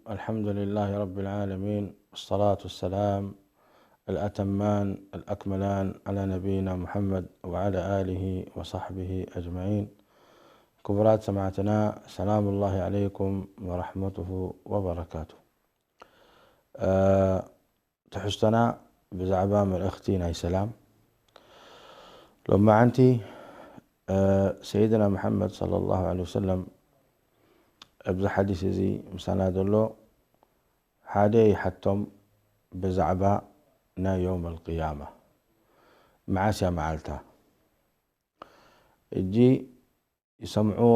الحمد لله رب العالمين، والصلاة والسلام الأتمان الأكملان على نبينا محمد وعلى آله وصحبه أجمعين. ክቡራት ሰማዕትና፣ ሰላም ላሂ ዓለይኩም ወረሕመቱሁ ወበረካቱ። ትሕዝቶና ብዛዕባ መልእኽቲ ናይ ሰላም። ሎማዓንቲ ሰይድና መሓመድ ሰለላሁ ዐለይሂ ወሰለም ኣብዚ ሓዲስ እዚ ምሳና ዘሎ ሓደ ይሓቶም ብዛዕባ ናይ የውም ኣልቅያማ፣ መዓስ እያ መዓልታ? እጂ ይሰምዕዎ፣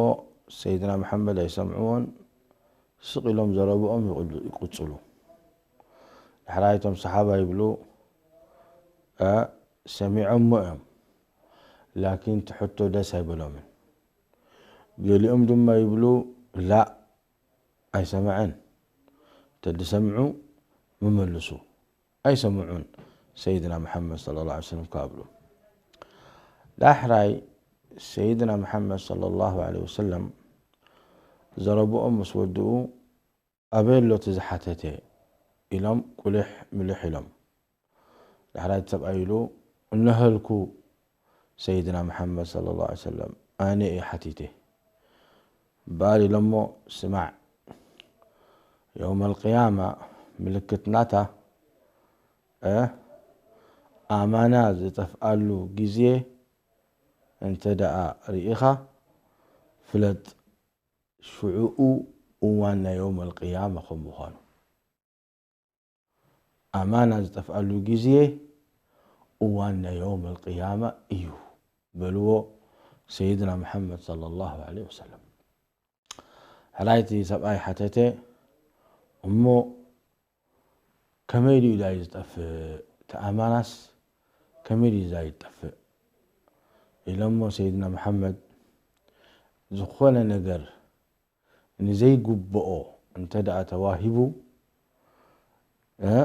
ሰይድና መሓመድ ኣይሰምዕዎን፣ ስቕ ኢሎም ዘረብኦም ይቕሉ-፣ ይቕጽሉ። ዳሕራይ እቶም ሰሓባ ይብሉ፣ እ፣ ሰሚዖሞ እዮም፣ ላኪን እቲ ሕቶ ደስ ኣይበሎምን። ገሊኦም ድማ ይብሉ፣ ላእ፣ ኣይሰምዐን። እንተ ዝሰምዑ ምመልሱ። ኣይሰምዑን ሰይድና መሓመድ ሰለላሁ ዐለይሂ ወሰለም ክብሉ። ዳሕራይ ሰይድና መሓመድ ሰለላሁ ዐለይሂ ወሰለም ዘረብኦም ምስ ወድኡ፣ ኣበይ ኣሎ እቲ ዝሓተተ? ኢሎም ቁልሕ ምልሕ ኢሎም። ዳሕራይ እቲ ሰብኣይ ኢሉ፣ እነሀልኩ ሰይድና መሓመድ ሰለላሁ ዐለይሂ ወሰለም፣ ኣነ እየ ሓቲተ። እምበኣር ኢሎሞ፣ ስማዕ፣ የውም ኣልቅያማ ምልክት ናታ፣ እ፣ ኣማና ዝጠፍኣሉ ግዜ እንተ ደኣ ርኢኻ፣ ፍለጥ፣ ሽዑኡ እዋን ናይ የውም ኣልቅያማ ከም ምዃኑ። ኣማና ዝጠፍኣሉ ግዜ እዋን ናይ የውም ኣልቅያማ እዩ፣ በልዎ ሰይድና መሓመድ ሰለላሁ ዐለይሂ ወሰለም። ሕራይ እቲ ሰብኣይ ሓተተ፣ እሞ ከመይ ድዩ ዳይ ዝጠፍእ? እቲ ኣማናስ ከመይ ድዩ ዳይ ዝጠፍእ? ኢሎሞ ሰይድና መሓመድ፣ ዝኾነ ነገር ንዘይግብኦ እንተ ደኣ ተዋሂቡ፣ እ፣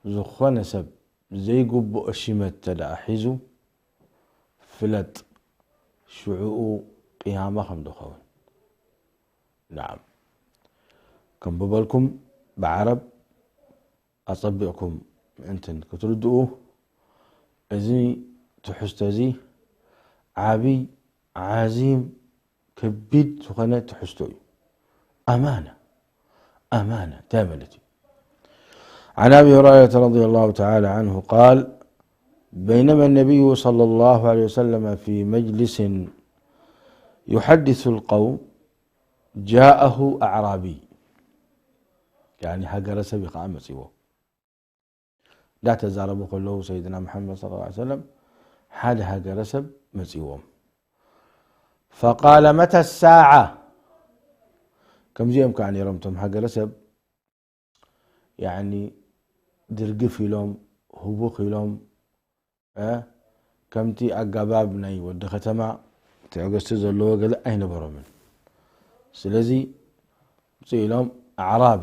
ዝኾነ ሰብ ዘይግብኦ ሽመት እንተ ደኣ ሒዙ፣ ፍለጥ፣ ሽዑኡ ቅያማ ከም ዝኸውን። ነዓም። ከንብበልኩም ብዓረብ ኣጸቢቕኩም ምእንትን ክትርድኡ፣ እዚ ትሕዝቶ እዚ ዓቢ፣ ዓዚም፣ ከቢድ ዝኾነ ትሕዝቶ እዩ። ኣማና፣ ኣማና እንታይ ማለት እዩ? عن أبي هريرة رضي الله تعالى عنه قال: بينما النبي صلى الله عليه وسلم في مجلس يحدث القوم جاءه أعرابي. يعني ሃገረ ሰብ እዩ ኸዓ መጺዎ። እንዳተዛረቡ ከለዉ ሰይድና መሓመድ ሰለላሁ ዐለይሂ ወሰለም ሓደ ሃገረ ሰብ መጺዎም። فقال: متى الساعة؟ ከምዚኦም ከዓ ነይሮም እቶም ሃገረ ሰብ፣ ያዕኒ ድርግፍ ኢሎም፣ ህቡኽ ኢሎም፣ እ፣ ከምቲ ኣገባብ ናይ ወዲ ከተማ ትዕግስቲ ዘለዎ ገለ ኣይነበሮምን። ስለዚ ምጽእ ኢሎም ኣዕራቢ፣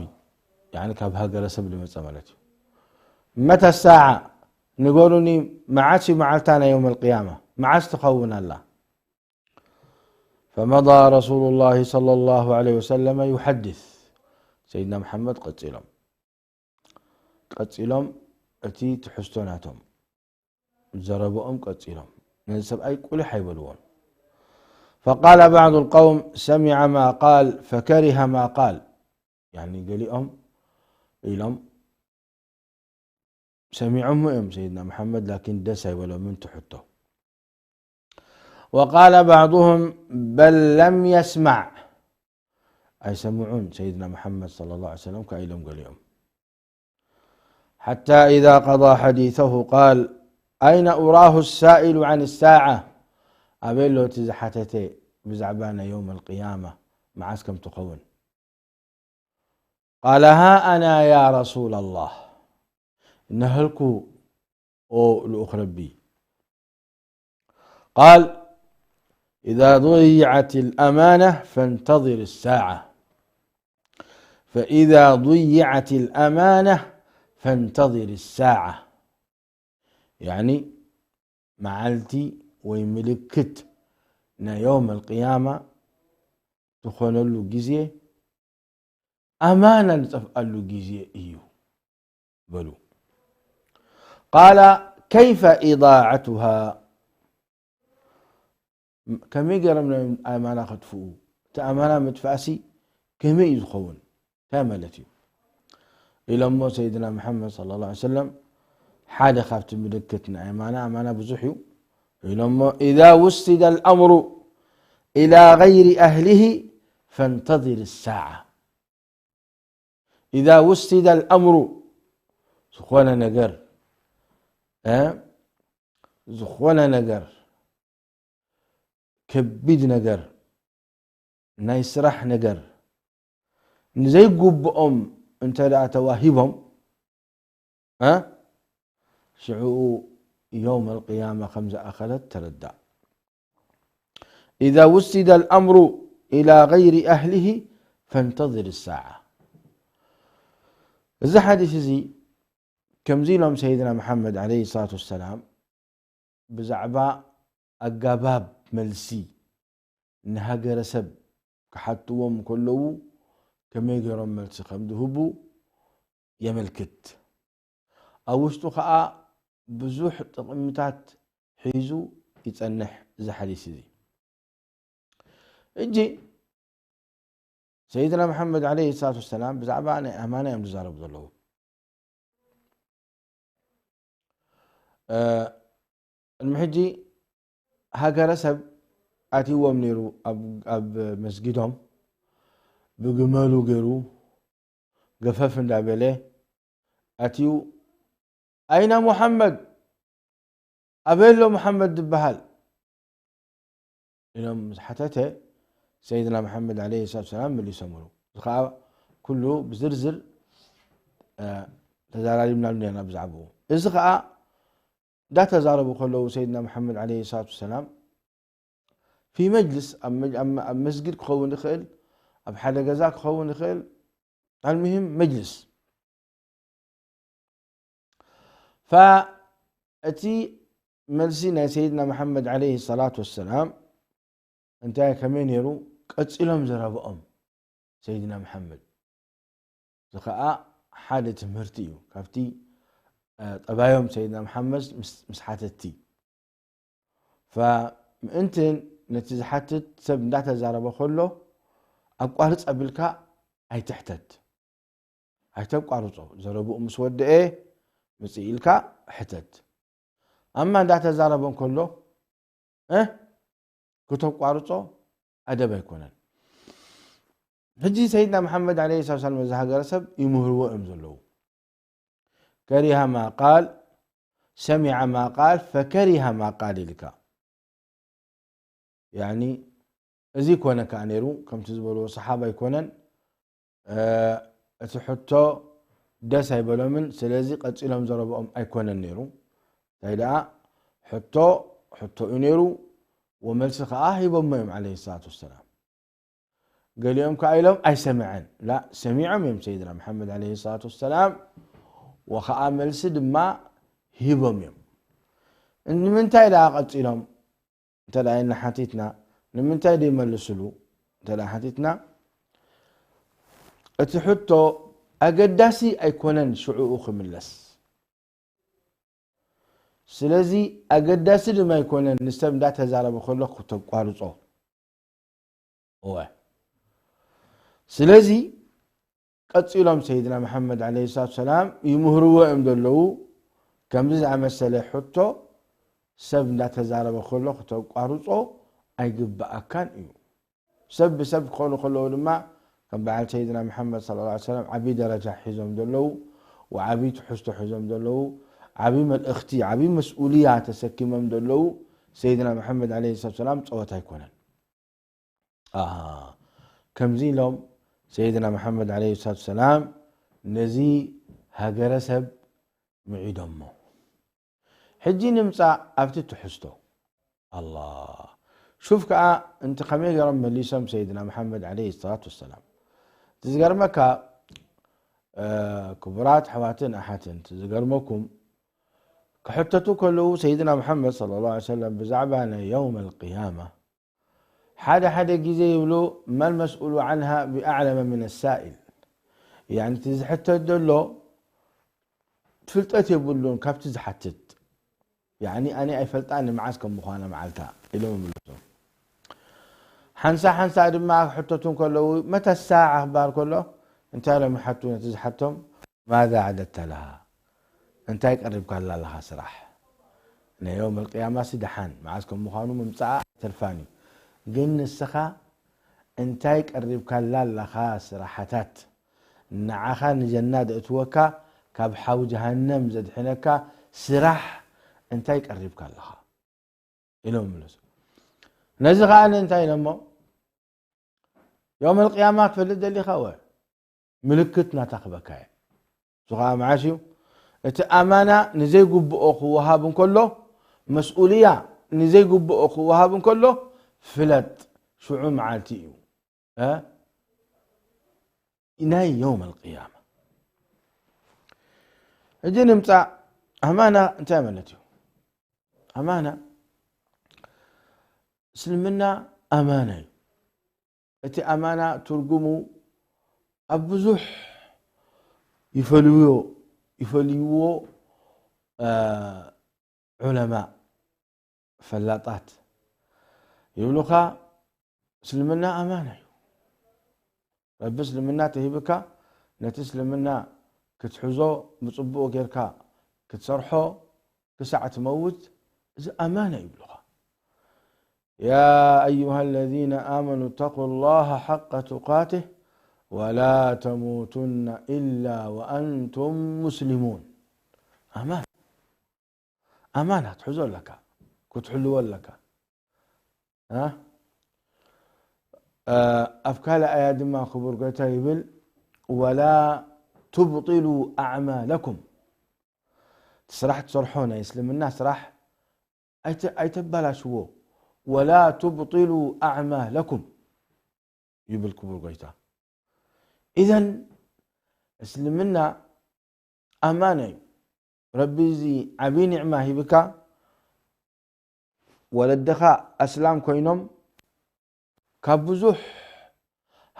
ያዕኒ ካብ ሃገረ ሰብ ዝመጸ ማለት እዩ። መተ ሳዓ፣ ንገሩኒ፣ መዓስ እዩ መዓልታ ናይ የውመል ቅያማ? መዓስ ትኸውን ኣላ? ፈመዳ ረሱሉላሂ ሰለላሁ ዐለይሂ ወሰለመ ዩሐድስ። ሰይድና መሓመድ ቀጺሎም፣ ቀጺሎም እቲ ትሕዝቶ ናቶም ዘረብኦም ቀጺሎም። ነዚ ሰብኣይ ቁሊሕ ኣይበልዎን። ፈቃለ ባዕዱ ልቀውም ሰሚዐ ማ ቃል ፈከሪሀ ማ ቃል። ያኒ ገሊኦም ኢሎም ሰሚዖሞ እዮም ሰይድና መሓመድ፣ ላኪን ደስ ኣይበሎምን ትሕቶ። ወቃለ ባዕዱሁም በል ለም የስማዕ፣ ኣይሰምዑን ሰይድና መሓመድ ሰለላሁ ዐለይሂ ወሰለም ከኣ ኢሎም ገሊኦም። ሓታ ኢዛ ቀዳ ሓዲሰሁ ቃል ኣይነ ኡራሁ ሳኢሉ ዓን ሳዓ፣ ኣበይ ኣሎ እቲ ዝሓተተ ብዛዕባ ናይ የውም ኣልቅያማ መዓስ ከም ትኸውን? ቃለ ሃ ኣና ያ ረሱላ ላህ፣ እነሀልኩ ኦ ልኡኽ ረቢ። ቃል ኢዛ ضይዐት ልኣማና ፈንተظር ሳዓ፣ ፈኢዛ ضይዐት ልኣማና ፈንተظር ሳዓ። ያዕኒ መዓልቲ ወይ ምልክት ናይ የውም ኣልቅያማ ዝኾነሉ ግዜ ኣማና ዝጠፍኣሉ ግዜ እዩ በሉ። ቃለ ከይፈ ኢዳዓቱሃ፣ ከመይ ገይሮም ናይ ኣማና ከጥፍኡ? እቲ ኣማና ምጥፋእሲ ከመይ እዩ ዝኸውን? እንታይ ማለት እዩ? ኢሎሞ ሰይድና መሓመድ ሰለላሁ ዐለይሂ ወሰለም፣ ሓደ ካብቲ ምልክት ናይ ኣማና፣ ኣማና ብዙሕ እዩ። ኢሎሞ፣ ኢዛ ውስደ ልኣምሩ ኢላ ገይሪ ኣህሊሂ ፈንተዚር ሳዓ። ኢዛ ውስደ ልኣምሩ፣ ዝኾነ ነገር፣ እ፣ ዝኾነ ነገር፣ ከቢድ ነገር፣ ናይ ስራሕ ነገር፣ ንዘይግብኦም እንተ ደኣ ተዋሂቦም፣ እ፣ ሽዕኡ የውም ኣልቅያማ ከም ዝኣኸለት ተረዳእ። ኢዛ ውስደ ልኣምሩ ኢላ ገይሪ ኣህሊሂ ፈንተዚር ሳዓ። እዚ ሓዲስ እዚ ከምዚ ኢሎም ሰይድና መሓመድ ዓለይሂ ሰላቱ ወሰላም ብዛዕባ ኣጋባብ መልሲ ንሃገረሰብ ክሓትዎም ከለዉ ከመይ ገይሮም መልሲ ከም ዝህቡ የመልክት። ኣብ ውሽጡ ኸኣ ብዙሕ ጥቕምታት ሒዙ ይጸንሕ እዚ ሓዲስ እዚ። እጂ ሰይድና መሓመድ ዓለይሂ ሰላቱ ወሰላም ብዛዕባ ናይ ኣማና እዮም ዝዛረቡ ዘለዉ። እ፣ ቅድሚ ሕጂ ሃገረሰብ ኣትይዎም ነይሩ ኣብ፣ ኣብ መስጊዶም ብግመሉ ገይሩ ገፈፍ እንዳበለ ኣትዩ፣ "ኣይና ሙሓመድ? ኣበይ ኣሎ ሙሓመድ ዝበሃል?" ኢሎም ምስ ሓተተ፣ ሰይድና መሓመድ ዓለይሂ ሰላቱ ሰላም መሊሶምሉ። እዚ ኸኣ ኩሉ ብዝርዝር፣ እ፣ ተዘራሪብናሉ ነርና ብዛዕባኡ። እዚ ኸኣ እንዳተዛረቡ ከለዉ ሰይድና መሓመድ ዓለይሂ ሰላቱ ሰላም ፊ መጅልስ፣ ኣብ መጅ-፣ ኣብ፣ ኣብ መስጊድ ክኸውን ይኽእል፣ ኣብ ሓደ ገዛ ክኸውን ይኽእል፣ ኣልሙሂም መጅልስ። ፋ እቲ መልሲ ናይ ሰይድና መሓመድ ዓለይሂ ሰላቱ ወሰላም እንታይ ከመይ ነይሩ? ቀጺሎም ዘረብኦም ሰይድና መሓመድ። እዚ ኸኣ ሓደ ትምህርቲ እዩ ካብቲ፣ እ፣ ጠባዮም ሰይድና መሓመድ ምስ፣ ምስ ሓተቲ። ፋ ምእንትን ነቲ ዝሓትት ሰብ እንዳተዛረበ ከሎ ኣቋርጽ ኣቢልካ ኣይትሕተት። ኣይተቋርጾ። ዘረብኡ ምስ ወደኤ ምጽእ ኢልካ ሕተት። ኣማ እንዳተዛረበ እንከሎ፣ እ፣ ክተቋርጾ ኣደብ ኣይኮነን። ሕጂ ሰይድና መሓመድ ዓለይሂ ሰላቱ ወሰላም እዚ ሃገረሰብ ይምህርዎ እዮም ዘለዉ። ከሪሃ ማ ቃል፣ ሰሚዐ ማ ቃል፣ ፈከሪሃ ማ ቃል ኢልካ። ያኒ፣ እዚ ኮነ ከኣ ነይሩ፣ ከምቲ ዝበልዎ ሰሓባ ኣይኮነን፣ እ፣ እቲ ሕቶ ደስ ኣይበሎምን፣ ስለዚ ቀጺሎም ዘረብኦም ኣይኮነን ነይሩ። እንታይ ደኣ፣ ሕቶ፣ ሕቶ እዩ ነይሩ፣ ወመልሲ ከኣ ሂቦሞ እዮም፣ ዓለይሂ ሰላቱ ወሰላም። ገሊኦም ከኣ ኢሎም ኣይሰምዐን። ላ፣ ሰሚዖም እዮም ሰይድና መሓመድ ዓለይሂ ሰላቱ ወሰላም፣ ወኸኣ መልሲ ድማ ሂቦም እዮም። ንምንታይ ደኣ ቀጺሎም? እንተ ደኣ ኢልና ሓቲትና፣ ንምንታይ ደይመልስሉ? እንተ ደኣ ሓቲትና፣ እቲ ሕቶ ኣገዳሲ ኣይኮነን ሽዕኡ ክምለስ። ስለዚ ኣገዳሲ ድማ ኣይኮነን ንሰብ እንዳተዛረበ ከሎ ክተቋርጾ። እወ። ስለዚ ቀጺሎም ሰይድና መሓመድ ዓለይሂ ሰላቱ ሰላም ይምህርዎ እዮም ዘለዉ። ከምዚ ዝኣመሰለ ሕቶ ሰብ እንዳተዛረበ ከሎ ክተቋርጾ ኣይግብኣካን እዩ። ሰብ ብሰብ ክኾኑ ከለዉ ድማ ከም በዓል ሰይድና መሓመድ ሰለላሁ ዐለይሂ ወሰለም ዓቢ ደረጃ ሒዞም ዘለዉ፣ ወዓቢ ትሕዝቶ ሒዞም ዘለዉ፣ ዓቢ መልእኽቲ፣ ዓቢ መስኡልያ ተሰኪሞም ዘለዉ ሰይድና መሓመድ ዓለይሂ ሰላቱ ሰላም ጸወታ ኣይኮነን። ኣሃ፣ ከምዚ ኢሎም ሰይድና መሓመድ ዓለይሂ ሰላቱ ሰላም ነዚ ሃገረ ሰብ ምዒዶሞ። ሕጂ ንምጻእ ኣብቲ ትሕዝቶ። ኣላ። ሹፍ ከኣ፣ እንተ ከመይ ገይሮም መሊሶም ሰይድና መሓመድ ዓለይሂ ሰላቱ ወሰላም። እቲ ዝገርመካ፣ እ፣ ክቡራት ኣሕዋትን ኣሓትን፣ እቲ ዝገርመኩም፣ ክሕተቱ ከለዉ ሰይድና መሓመድ ሰለላሁ ዐለይሂ ወሰለም ብዛዕባ ናይ የውም ኣልቅያማ፣ ሓደ ሓደ ግዜ ይብሉ፣ "መል መስኡሉ ዓንሃ ብኣዕለመ ሚነ ሳኢል?" ያኒ እቲ ዝሕተት ዘሎ ፍልጠት የብሉን ካብቲ ዝሓትት። ያኒ ኣነ ኣይፈልጣን መዓስ ከም ምዃና መዓልታ ኢሎም ይምልሱ። ሓንሳ ሓንሳ ድማ ክሕተቱ እንከለዉ፣ መታ ሳዕ ኣኽባር ከሎ እንታይ ኢሎም ይሓቱ ነቲ ዝሓቶም? ማዛ ዓደድተ ለሃ፣ እንታይ ቀሪብካላ ኣለኻ ስራሕ? ናይ የውም ኣልቅያማ ሲ ደሓን መዓስ ከም ምዃኑ ምምጻኣ ኣይተርፋን እዩ። ግን ንስኻ እንታይ ቀሪብካላ ኣለኻ ስራሓታት? ንዓኻ ንጀና ዘእትወካ፣ ካብ ሓዊ ጀሃነም ዘድሕነካ ስራሕ እንታይ ቀሪብካ ኣለኻ? ኢሎም ይምለሱ። ነዚ ኸኣ እንታይ ኢሎሞ? የውም ኣልቅያማ ክፈልጥ ደሊኻ ወ? ምልክት ናታ ክበካ እየ። እሱ ኸኣ መዓስ እዩ? እቲ ኣማና ንዘይግብኦ ክወሃብ እንከሎ፣ መስኡልያ ንዘይግብኦ ክወሃብ እንከሎ፣ ፍለጥ፣ ሽዑ መዓልቲ እዩ። እ? ናይ የውም ኣልቅያማ። ሕጂ ንምጻእ፣ ኣማና እንታይ ማለት እዩ? ኣማና፣ እስልምና ኣማና እዩ። እቲ ኣማና ትርጉሙ ኣብ ብዙሕ ይፈልይዎ፣ ይፈልይዎ፣ እ፣ ዑለማ፣ ፈላጣት ይብሉኻ፣ እስልምና ኣማና እዩ። ረቢ እስልምና ተሂብካ፣ ነቲ እስልምና ክትሕዞ፣ ብጽቡቕ ጌርካ ክትሰርሖ፣ ክሳዕ ትመውት፣ እዚ ኣማና ይብሉኻ። يا أيها الذين آمنوا اتقوا الله حق تقاته ولا تموتن إلا وأنتم مسلمون. ኣማና፣ ኣማና ክትሕዞ ኣለካ፣ ክትሕልዎ ኣለካ። እ? እ፣ ኣብ ካልእ ኣያ ድማ ክቡር ጎይታ ይብል፣ "ወላ ቱብጢሉ ኣዕማለኩም." እቲ ስራሕ ትሰርሖ ናይ እስልምና ስራሕ ኣይተ-፣ ኣይተባላሽዎ። "ወላ ቱብጢሉ ኣዕማለኩም" ይብል ክቡር ጎይታ። ኢዘን እስልምና ኣማና እዩ። ረቢ እዚ ዓቢ ኒዕማ ሂብካ፣ ወለድኻ ኣስላም ኮይኖም፣ ካብ ብዙሕ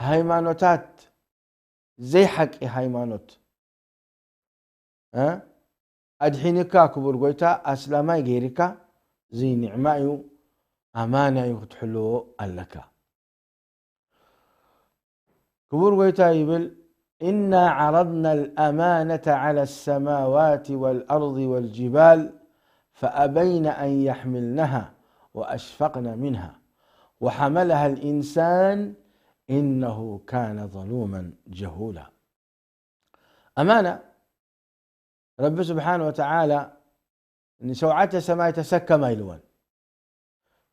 ሃይማኖታት ዘይሓቂ ሃይማኖት፣ እ፣ ኣድሒንካ ክቡር ጎይታ ኣስላማይ ገይርካ፣ እዚ ኒዕማ እዩ፣ ኣማና እዩ፣ ክትሕልዎ ኣለካ። ክቡር ጎይታ ይብል፣ إنا عرضنا الأمانة على السماوات والأرض والجبال فأبين أن يحملنها وأشفقن منها وحملها الإنسان إنه كان ظلوما جهولا. ኣማና፣ ረቢ ስብሓን ወተዓላ ንሸውዓተ ሰማይ ተሰከማ ኢልወን፣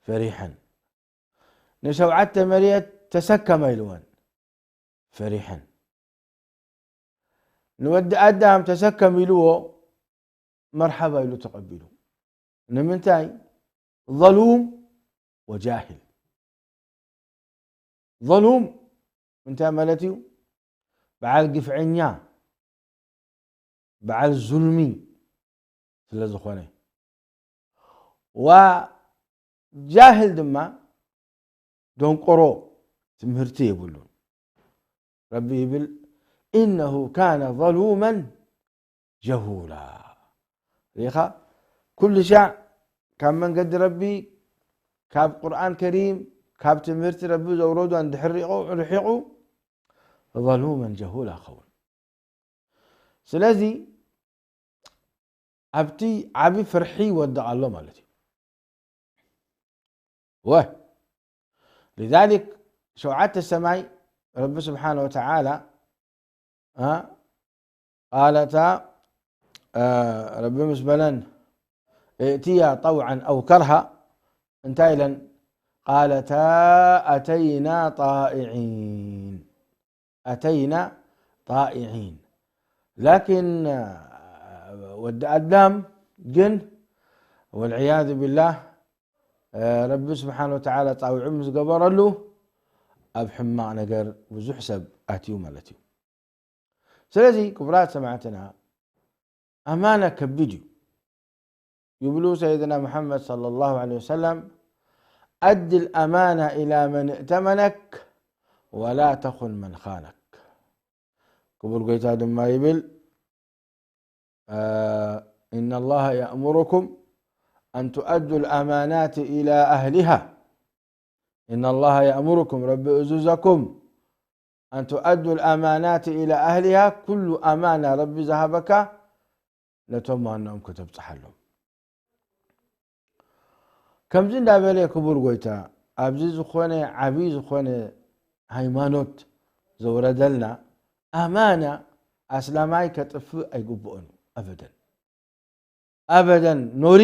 ፈሪሐን። ንሸውዓተ መሬት ተሰከማ ኢልወን፣ ፈሪሐን። ንወዲ ኣዳም ተሰከም ኢልዎ፣ መርሓባ ኢሉ ተቐቢሉ። ንምንታይ? ظلوم وجاهل. ظلوم እንታይ ማለት እዩ? በዓል ግፍዐኛ፣ በዓል ዙልሚ ስለ ዝኾነ። ወጃህል ድማ ደንቆሮ፣ ትምህርቲ የብሉን። ረቢ ይብል፣ "إنه كان ظلوما جهولا." ርኢኻ፣ ኩሉ ሻዕ ካብ መንገዲ ረቢ፣ ካብ ቁርኣን ከሪም፣ ካብ ትምህርቲ ረቢ ዘውረዶ እንድሕር ሪቑ-፣ ርሒቑ፣ ظلوما جهولا ክኸውን። ስለዚ ኣብቲ ዓቢ ፍርሒ ይወድቕ ኣሎ ማለት እዩ። ወ-፣ لذلك ሸውዓተ ሰማይ ረቢ ስብሓነ ወተዓላ፣ አ፣ ቃለታ፣ አ፣ ረቢ ምስ በለን፣ ائتيا طوعا أو كرها፣ እንታይ ኢለን? ቃለታ ኣተይና ጣኢዒን። ኣተይና ጣኢዒን። ላኪን፣ አ፣ ወዲ ኣዳም ግን፣ ወልዕያዙ ቢላህ፣ አ፣ ረቢ ስብሓነ ወተዓላ ጣውዒ ምስ ገበረሉ፣ ኣብ ሕማቕ ነገር ብዙሕ ሰብ ኣትዩ ማለት እዩ። ስለዚ ክቡራት ሰማዕትና፣ ኣማና ከቢድ እዩ። ይብሉ ሰይድና ሙሓመድ ሰለላሁ ዐለይሂ ወሰለም፣ "أد الأمانة إلى من ائتمنك ولا تخن من خانك." ክቡር ጎይታ ድማ ይብል፣ إن الله يأمركم أن تؤدوا الأمانات إلى أهلها. إن الله يأمركم، ረቢ እዙዘኩም፣ أن تؤدوا الأمانات إلى أهلها، ኩሉ ኣማና ረቢ ዝሃበካ ነቶም ዋናኦም ከተብፅሓሎም። ከምዚ እንዳበለ ክቡር ጎይታ ኣብዚ ዝኾነ ዓብዪ ዝኾነ ሃይማኖት ዘውረደልና ኣማና ኣስላማይ ከጥፍእ ኣይግብኦን እዩ። ኣበደን ኣበደን። ኖሪ፣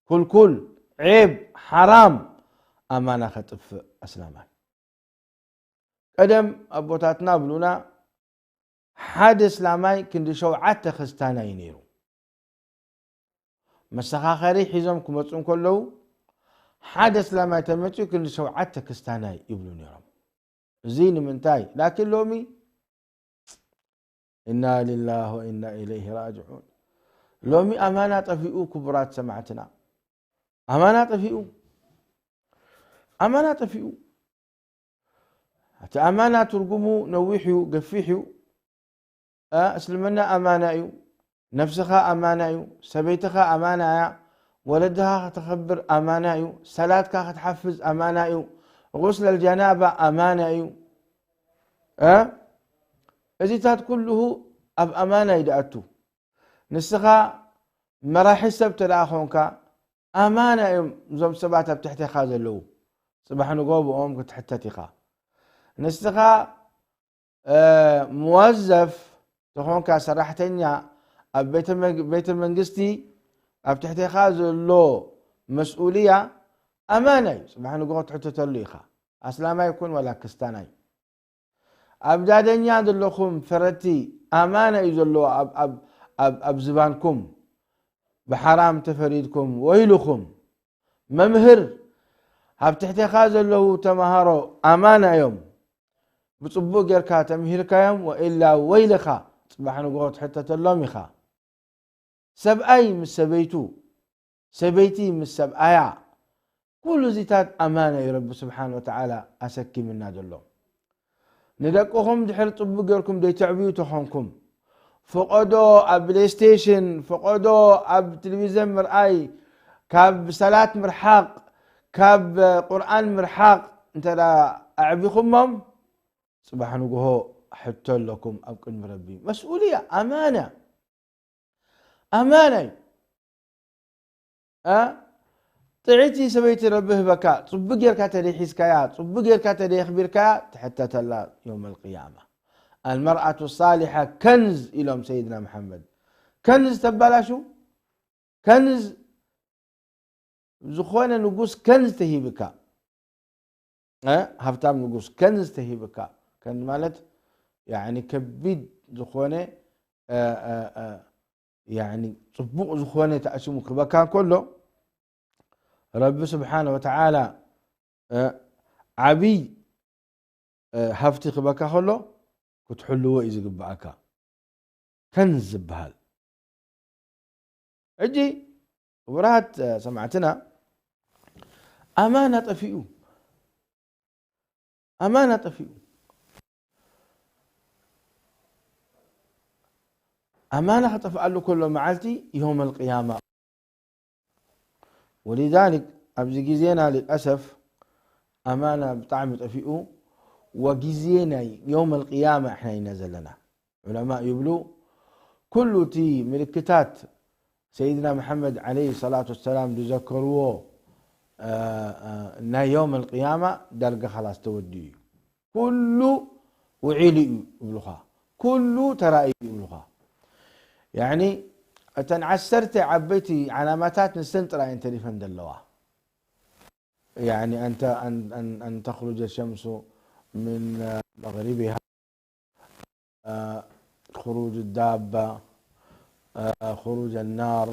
ኩልኩል፣ ዔብ፣ ሓራም ኣማና ከጥፍእ ኣስላማይ። ቀደም ኣቦታትና ብሉና ሓደ እስላማይ ክንዲ ሸውዓተ ክስታናይ ነይሩ። መሰኻኸሪ ሒዞም ክመፁ እንከለዉ ሓደ እስላማይ ተመፅኡ ክንዲ ሸውዓተ ክስታናይ ይብሉ ነይሮም። እዚ ንምንታይ? ላኪን ሎሚ إنا لله وإنا إليه راجعون። ሎሚ ኣማና ጠፊኡ ክቡራት ሰማዕትና። ኣማና ጠፊኡ። ኣማና ጠፊኡ። እቲ ኣማና ትርጉሙ ነዊሕ እዩ፣ ገፊሕ እዩ። እ፣ እስልምና ኣማና እዩ። ነፍስኻ ኣማና እዩ። ሰበይትኻ ኣማና እያ። ወለድኻ ከተኸብር ኣማና እዩ። ሰላትካ ክትሓፍዝ ኣማና እዩ። غسل الجنابة ኣማና እዩ። እ፣ እዚታት ኩልሁ ኣብ ኣማና እዩ ድኣቱ። ንስኻ መራሒ ሰብ ተደኣ ኾንካ ኣማና እዮም እዞም ሰባት ኣብ ትሕቴኻ ዘለዉ። ጽባሕ ንግሆ ብኦም ክትሕተት ኢኻ። ንስኻ፣ እ፣ ሙወዘፍ ተኾንካ ሰራሕተኛ ኣብ ቤተ መግ-፣ ቤተ መንግስቲ ኣብ ትሕቴኻ ዘሎ መስኡልያ ኣማና እዩ። ጽባሕ ንግሆ ክትሕተተሉ ኢኻ። ኣስላማይ ይኩን ዋላ ክስታናይ። ኣብ ዳደኛ ዘለኹም ፈረድቲ ኣማና እዩ ዘለዎ ኣብ፣ ኣብ፣ ኣብ፣ ኣብ ዝባንኩም። ብሓራም ተፈሪድኩም ወይልኹም። መምህር ኣብ ትሕቴኻ ዘለዉ ተምሃሮ ኣማና እዮም። ብጽቡቕ ጌርካ ተምሂርካዮም ወኢላ ወይልኻ ጽባሕ ንግሆ ትሕተተሎም ኢኻ። ሰብኣይ ምስ ሰበይቱ፣ ሰበይቲ ምስ ሰብኣያ፣ ኩሉ እዚታት ኣማና እዩ ረቢ ስብሓን ወተዓላ ኣሰኪምና ዘሎ። ንደቅኹም ድሕር ጽቡቅ ጌርኩም ደይተዕብዩ ተኾንኩም፣ ፈቐዶ ኣብ ፕሌይስቴሽን፣ ፈቐዶ ኣብ ቴሌቪዝን ምርኣይ፣ ካብ ሰላት ምርሓቕ፣ ካብ ቁርኣን ምርሓቕ እንተ ደኣ ኣዕቢኹሞም፣ ጽባሕ ንግሆ ሕቶ ኣለኩም ኣብ ቅድሚ ረቢ። መስኡልያ፣ ኣማና፣ ኣማና እዩ። እ? ጥዕይቲ ሰበይቲ ረቢ ህበካ፣ ጽቡቅ ጌርካ ተደይ ሒዝካያ፣ ጽቡቅ ጌርካ ተደይ ኣኽቢርካያ፣ ትሕተተላ የውመል ቅያማ። المرأة الصالحة كنز ኢሎም ሰይድና መሓመድ። ከንዝ ተባላሹ፣ ከንዝ ዝኾነ ንጉስ ከንዝ ተሂብካ፣ እ፣ ሃብታም ንጉስ ከንዝ ተሂብካ፣ ከንዝ ማለት ያኒ ከቢድ ዝኾነ፣ እ፣ እ፣ እ፣ ያኒ ጽቡቕ ዝኾነ ተኣሲሙ ክህበካ እንከሎ፣ ረቢ ስብሓነ ወተዓላ፣ እ፣ ዓብይ፣ እ፣ ሃብቲ ክህበካ ከሎ ክትሕልዎ እዩ ዝግብኣካ። ከንዝ ዝበሃል። ሕጂ ክቡራት፣ እ፣ ሰማዕትና፣ ኣማና ጠፊኡ። ኣማና ጠፊኡ። ኣማና ክጠፍኣሉ ከሎ መዓልቲ የውመል ቅያማ። ወሊዛሊክ ኣብዚ ግዜና ልልኣሰፍ ኣማና ብጣዕሚ ጠፊኡ፣ ወግዜ ናይ የውመል ቅያማ እሕና ኢና ዘለና። ዑለማእ ይብሉ፣ ኩሉ እቲ ምልክታት ሰይድና መሓመድ ዓለይሂ ሰላቱ ወሰላም ዝዘከርዎ፣ እ፣ እ፣ ናይ የውመል ቅያማ ዳርጋ ኻላስ ተወዲኡ እዩ። ኩሉ ውዒሉ እዩ ይብሉኻ። ኩሉ ተራእዩ እዩ ይብሉኻ። ያዕኒ እተን ዓሰርተ ዓበይቲ ዓላማታት ንሰን ጥራይ እየን ተሪፈን ዘለዋ። ያዕኒ ኣን ተ-፣ ኣን፣ ኣን፣ ኣን ተኽሩጀ ሸምሱ ምን መግሪቢሃ ኹሩጅ ዳባ፣ ኹሩጅ ናር፣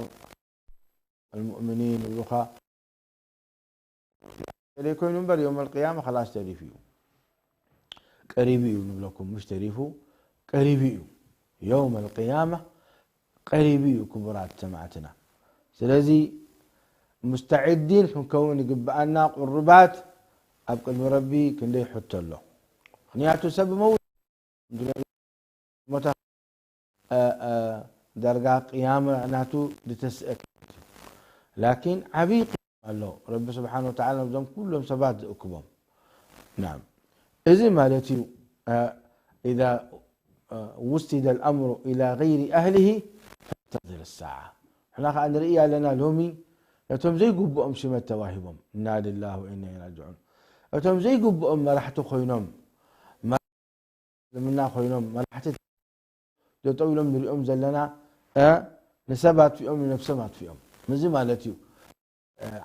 ኣልሙእሚኒን ይብሉኻ። ዘይኮይኑ እምበር፣ የውም ኣልቅያማ ኸላስ ተሪፉ እዩ። ቀሪቡ እዩ ንብለኩም፣ ምሽ ተሪፉ፣ ቀሪቡ እዩ። የውም ኣልቅያማ ቀሪቡ እዩ፣ ክቡራት ሰማዕትና። ስለዚ፣ ሙስተዒዲን ክንከውን ይግብኣና፣ ቁሩባት ኣብ ቅድሚ ረቢ ክንደይ ሕቶ ኣሎ። ምኽንያቱ፣ ሰብ መውት ሞታ ዳርጋ ቅያማ ናቱ ዝተስእክ። ላኪን ዓብዪ ቅያማ ኣሎ ረቢ ስብሓን ወተዓላ ነብዞም ኩሎም ሰባት ዝእክቦም። ናም እዚ ማለት እዩ። إذا وسد الأمر إلى غير أهله فانتظر الساعة. ሕና ከዓ ንርኢ ኣለና ሎሚ ነቶም ዘይግብኦም ሽመት ተዋሂቦም እና ልላህ ወኢና ራጅዑን። እቶም ዘይግብኦም መራሕቲ ኮይኖም ልምና ኮይኖም መራሕቲ ደጠው ኢሎም ንሪኦም ዘለና ንሰብ ኣጥፊኦም ንነብሶም ኣጥፊኦም። እዚ ማለት እዩ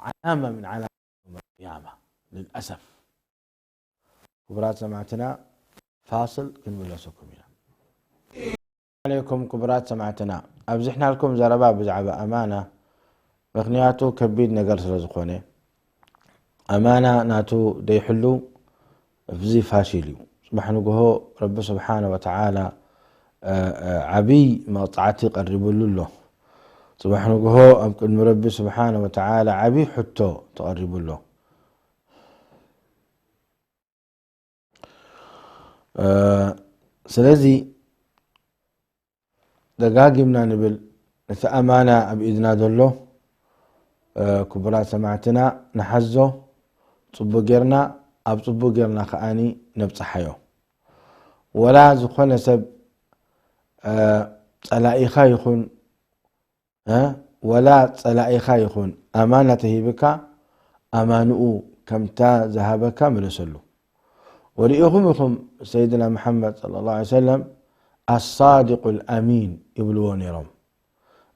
ዓላማ ምን ዓላማ ቅያማ ልልኣሰፍ። ክቡራት ሰማዕትና ፋስል ክንምለሰኩም ኢና። ዓለይኩም ክቡራት ሰማዕትና ኣብዚሕናልኩም ዘረባ ብዛዕባ ኣማና። ምክንያቱ ከቢድ ነገር ስለ ዝኾነ ኣማና ናቱ ደይሕሉ እዚ ፋሽል እዩ። ጽባሕ ንግሆ ረቢ ስብሓነ ወተዓላ ዓብይ መቕጻዕቲ ቀሪብሉ ኣሎ። ጽባሕ ንግሆ ኣብ ቅድሚ ረቢ ስብሓነ ወተዓላ ዓብይ ሕቶ ተቐሪቡ ኣሎ። ስለዚ ደጋጊምና ንብል፣ እቲ ኣማና ኣብ ኢድና ዘሎ ክቡራት ሰማዕትና ንሓዞ፣ ጽቡቅ ጌርና ኣብ ጽቡቅ ጌርና ከኣኒ ነብጽሓዮ። ወላ ዝኾነ ሰብ ጸላኢኻ ይኹን ወላ ጸላኢኻ ይኹን ኣማና ተሂብካ ኣማንኡ ከምታ ዝሃበካ ምለሰሉ። ወርኢኹም ኢኹም ሰይድና መሓመድ صلى الله عليه وسلم الصادق الأمين ይብልዎ ነይሮም።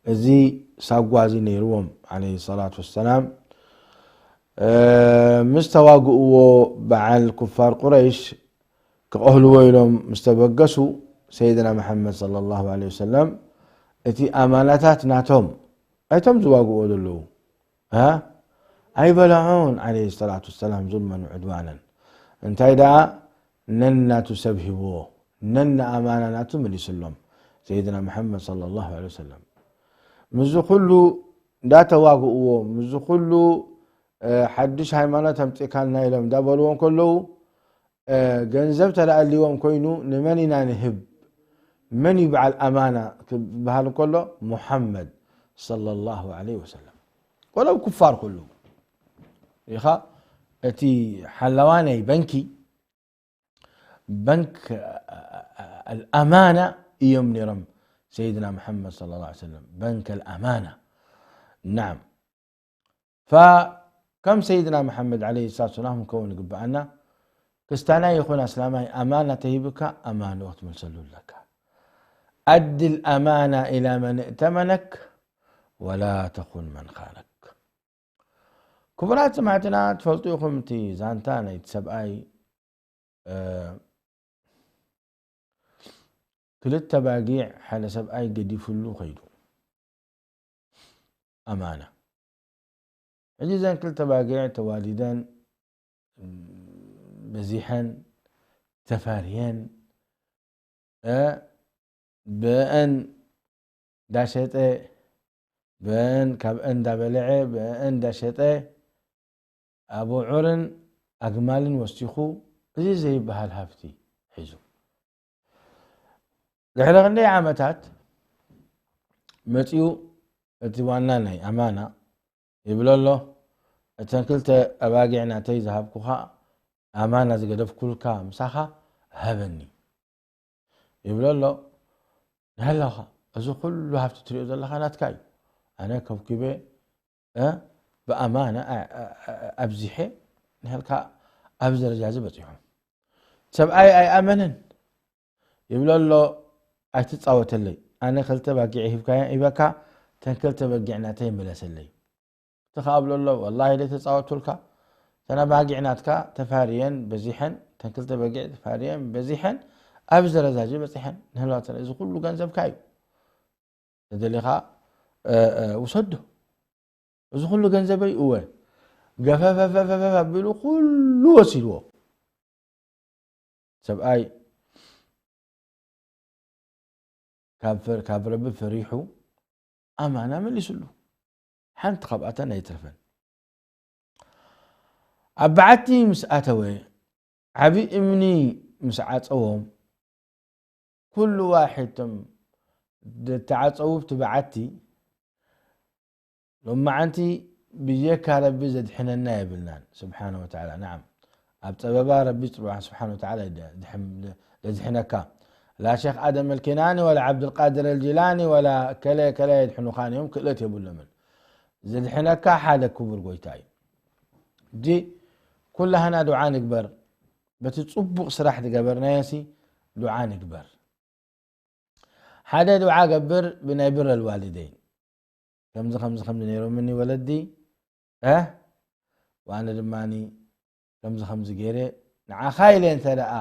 እዚ ሳጓ እዚ ነይርዎም عليه الصلاة والسلام። ምስ ተዋግእዎ በዓል ኩፋር ቁረይሽ ክቐህልዎ ኢሎም ምስ ተበገሱ ሰይድና መሓመድ صلى الله عليه وسلم እቲ ኣማናታት ናቶም ኣይቶም ዝዋግእዎ ዘለዉ ኣይበላዑን عليه الصلاة والسلام ظلما وعدوانا። እንታይ ደኣ ነናቱ ሰብ ሂብዎ ነና ኣማና ናቱ መሊስሎም ሰይድና መሓመድ صلى الله عليه وسلم። ምስዚ ኩሉ እንዳተዋግእዎ ምስዚ ኩሉ ሓድሽ ሃይማኖት ኣምፂእካልና ኢሎም እንዳበልዎ ከለዉ ገንዘብ ተዳኣልዎም ኮይኑ ንመን ኢና ንህብ መን እዩ በዓል ኣማና ክበሃል ከሎ ሙሓመድ صلى الله عليه وسلم። ወለው ኩፋር ኩሉ ኢኻ እቲ ሓላዋናይ በንኪ በንክ ኣልኣማና እዮም ነይሮም ሰይድና መሓመድ صلى الله عليه وسلم በንክ ኣልኣማና። ናም ፈከም ሰይድና መሓመድ عليه الصلاة والسلام ክንከውን ይግብኣና። ክስታናይ ይኹን ኣስላማይ ኣማና ተሂብካ ኣማንኡ ክትምልሰሉ ኣለካ። أد الأمانة إلى من ائتمنك ولا تخن من خانك። ክቡራት ሰማዕትና ትፈልጡ ኢኹም እቲ ዛንታ ናይቲ ሰብኣይ ክልተ ባጊዕ ሓደ ሰብኣይ ገዲፍሉ ከይዱ ኣማና። ሕጂ እዘን ክልተ ባጊዕ ተዋሊደን በዚሐን ተፋርየን ብአን ዳሸጠ ብአን ካብአን ዳበለዐ ብአን ዳሸጠ ኣቡዑርን ኣግማልን ወሲኹ እዚ ዘይበሃል ሃፍቲ ሒዙ። ድሕሪ ክንደይ ዓመታት መጺኡ እቲ ዋና ናይ ኣማና ይብሎ ኣሎ፣ እተን ክልተ ኣባጊዕ ናተይ ዝሃብኩኻ ኣማና ዝገደፍኩልካ ምሳኻ ሃበኒ ይብሎ ኣሎ። ንሃላኻ እዚ ኩሉ ሃፍቲ ትሪኦ ዘለኻ ናትካ እዩ። ኣነ ከብኪበ ብኣማና ኣብዚሐ ንሃልካ ኣብዚ ደረጃ እዚ በፂሑ። ሰብኣይ ኣይኣመንን ይብሎ ኣሎ። ኣይትፃወተለይ ኣነ ክልተ በጊዕ ሂብካያ ሂበካ ተን ክልተ በጊዕ ናተይ ምለሰለይ። እቲ ከኣ ብሎ ኣሎ ወላሂ ደይ ተፃወቱልካ ተና በጊዕ ናትካ ተፋርየን በዚሐን ተን ክልተ በጊዕ ተፋርየን በዚሐን ኣብዚ ደረጃ እዚ በፂሐን ንህልዋተን እዚ ኩሉ ገንዘብካ እዩ ተደሊኻ ውሰዶ። እዚ ኩሉ ገንዘበይ እወ ገፈፈፈፈፈፍ ኣቢሉ ኩሉ ወሲድዎ። ሰብኣይ ካብ ፈር- ካብ ረቢ ፈሪሑ ኣማና መሊስሉ። ሓንቲ ካብኣተን ኣይትርፈን። ኣብ በዓቲ ምስ ኣተወ ዓቢ እምኒ ምስ ዓጸዎም ኩሉ ዋሒድ ቶም ዝተዓጸዉ ብቲ በዓቲ ሎማዓንቲ ብጀካ ረቢ ዘድሕነና የብልናን ስብሓነ ወተዓላ። ነዓም፣ ኣብ ጸበባ ረቢ ጽባሕ ስብሓነ ወተዓላ እዩ ዘድሕነካ። ላ ሸኽ ኣደም ኣልኬናኒ ወላ ዓብዱልቃድር ኣልጂላኒ ወላ ከለ ከለ የድሕኑኻን እዮም፣ ክእለት የብሎምን። ዘድሕነካ ሓደ ክቡር ጎይታ እዩ። እጂ ኩላህና ዱዓ ንግበር። በቲ ጽቡቕ ስራሕ ዝገበርናዮሲ ዱዓ ንግበር። ሓደ ዱዓ ገብር ብናይ ብር ኣልዋሊደይን። ከምዚ ከምዚ ከምዚ ነይሮምኒ ወለዲ፣ እ? ዋነ ድማኒ ከምዚ ከምዚ ገይረ ንዓኻ ኢለ እንተ ደኣ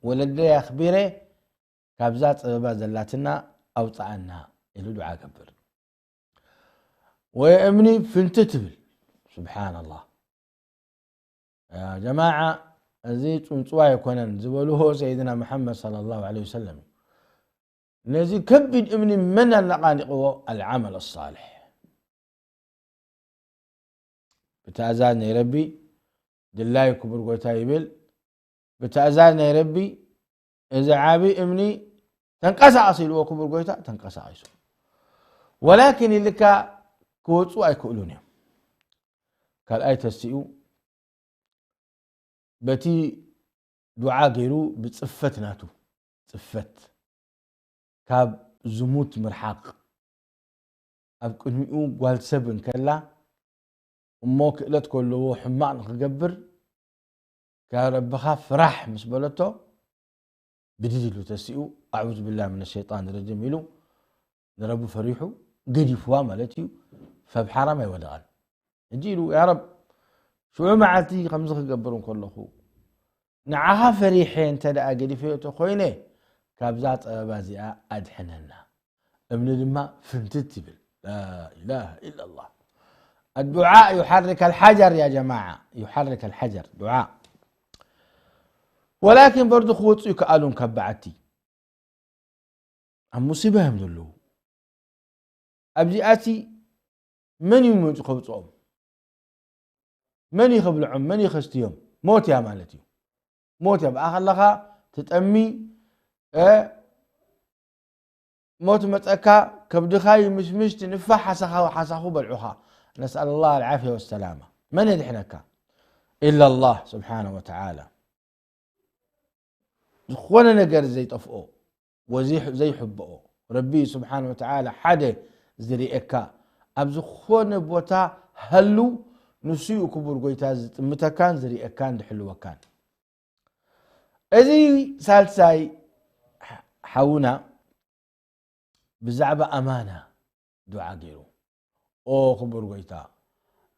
ወለደይ ኣኽቢረ ካብዛ ጸበባ ዘላትና ኣውጽኣና ኢሉ ዱዓ ገብር። ወይ እምኒ ፍንቲ ትብል። ስብሓንላህ። ያ ጀማዓ፣ እዚ ጽንጽዋ ኣይኮነን ዝበልዎ ሰይድና መሓመድ ሰለላሁ ዐለይሂ ወሰለም እዩ። ነዚ ከቢድ እምኒ መን ኣነቓኒቕዎ? ኣልዓመል ኣሳልሕ። ብትእዛዝ ናይ ረቢ ድላይ ክቡር ጎይታ ይብል። ብትእዛዝ ናይ ረቢ እዚ ዓቢ እምኒ ተንቀሳቐስ ኢልዎ ክቡር ጎይታ ተንቀሳቒሱ። ወላኪን ኢልካ ክወፁ ኣይክእሉን እዮም። ካልኣይ ተሲኡ በቲ ዱዓ ገይሩ ብጽፈት ናቱ፣ ጽፈት ካብ ዝሙት ምርሓቕ፣ ኣብ ቅድሚኡ ጓል ሰብ እንከላ እሞ ክእለት ከለዎ ሕማቕ ንኽገብር ካብ ረብኻ ፍራሕ ምስ በለቶ ብድድ ኢሉ ተሲኡ ኣዑዙ ቢላህ ምን ሸይጣን ረጂም ኢሉ ንረቡ ፈሪሑ ገዲፍዋ ማለት እዩ። ፈብ ሓራም ኣይወደቐን። ሕጂ ኢሉ ያ ረብ ሽዑ መዓልቲ ከምዚ ክገብር እንከለኹ ንዓኻ ፈሪሐ እንተ ደኣ ገዲፈዮ እተ ኮይነ ካብዛ ጸበባ እዚኣ ኣድሕነና። እምኒ ድማ ፍንትት ይብል። ላኢላሃ ኢላላህ። الدعاء يحرك الحجر يا جماعة، يحرك الحجر دعاء. ወላኪን በርዱ ክወፁ ይከኣሉን ካብ በዓቲ ኣብ ሙሲባ እዮም ዘለዉ። ኣብዚኣሲ መን እዩ መፁ ከውፅኦም? መን እዩ ከብልዖም? መን እዩ ከስትዮም? ሞት እያ ማለት እዩ። ሞት እያ። ብኣ ከለኻ ትጠሚ፣ እ፣ ሞት መፀካ፣ ከብድኻ ይምሽምሽ፣ ትንፋሕ፣ ሓሳኻ ሓሳኹ በልዑኻ። ነስኣል ላህ ኣልዓፍያ ወሰላማ። መን የድሕነካ? ኢላ ላህ ስብሓነ ወተዓላ። ዝኾነ ነገር ዘይጠፍኦ ወዘይ-፣ ዘይሕብኦ ረቢ ስብሓነ ወተዓላ ሓደ ዝርእየካ፣ ኣብ ዝኾነ ቦታ ሃሉ፣ ንሱ እዩ ክቡር ጎይታ ዝጥምተካን ዝርእየካን ዝሕልወካን። እዚ ሳልሳይ ሓውና ብዛዕባ ኣማና ዱዓ ገይሩ። ኦ ክቡር ጎይታ፣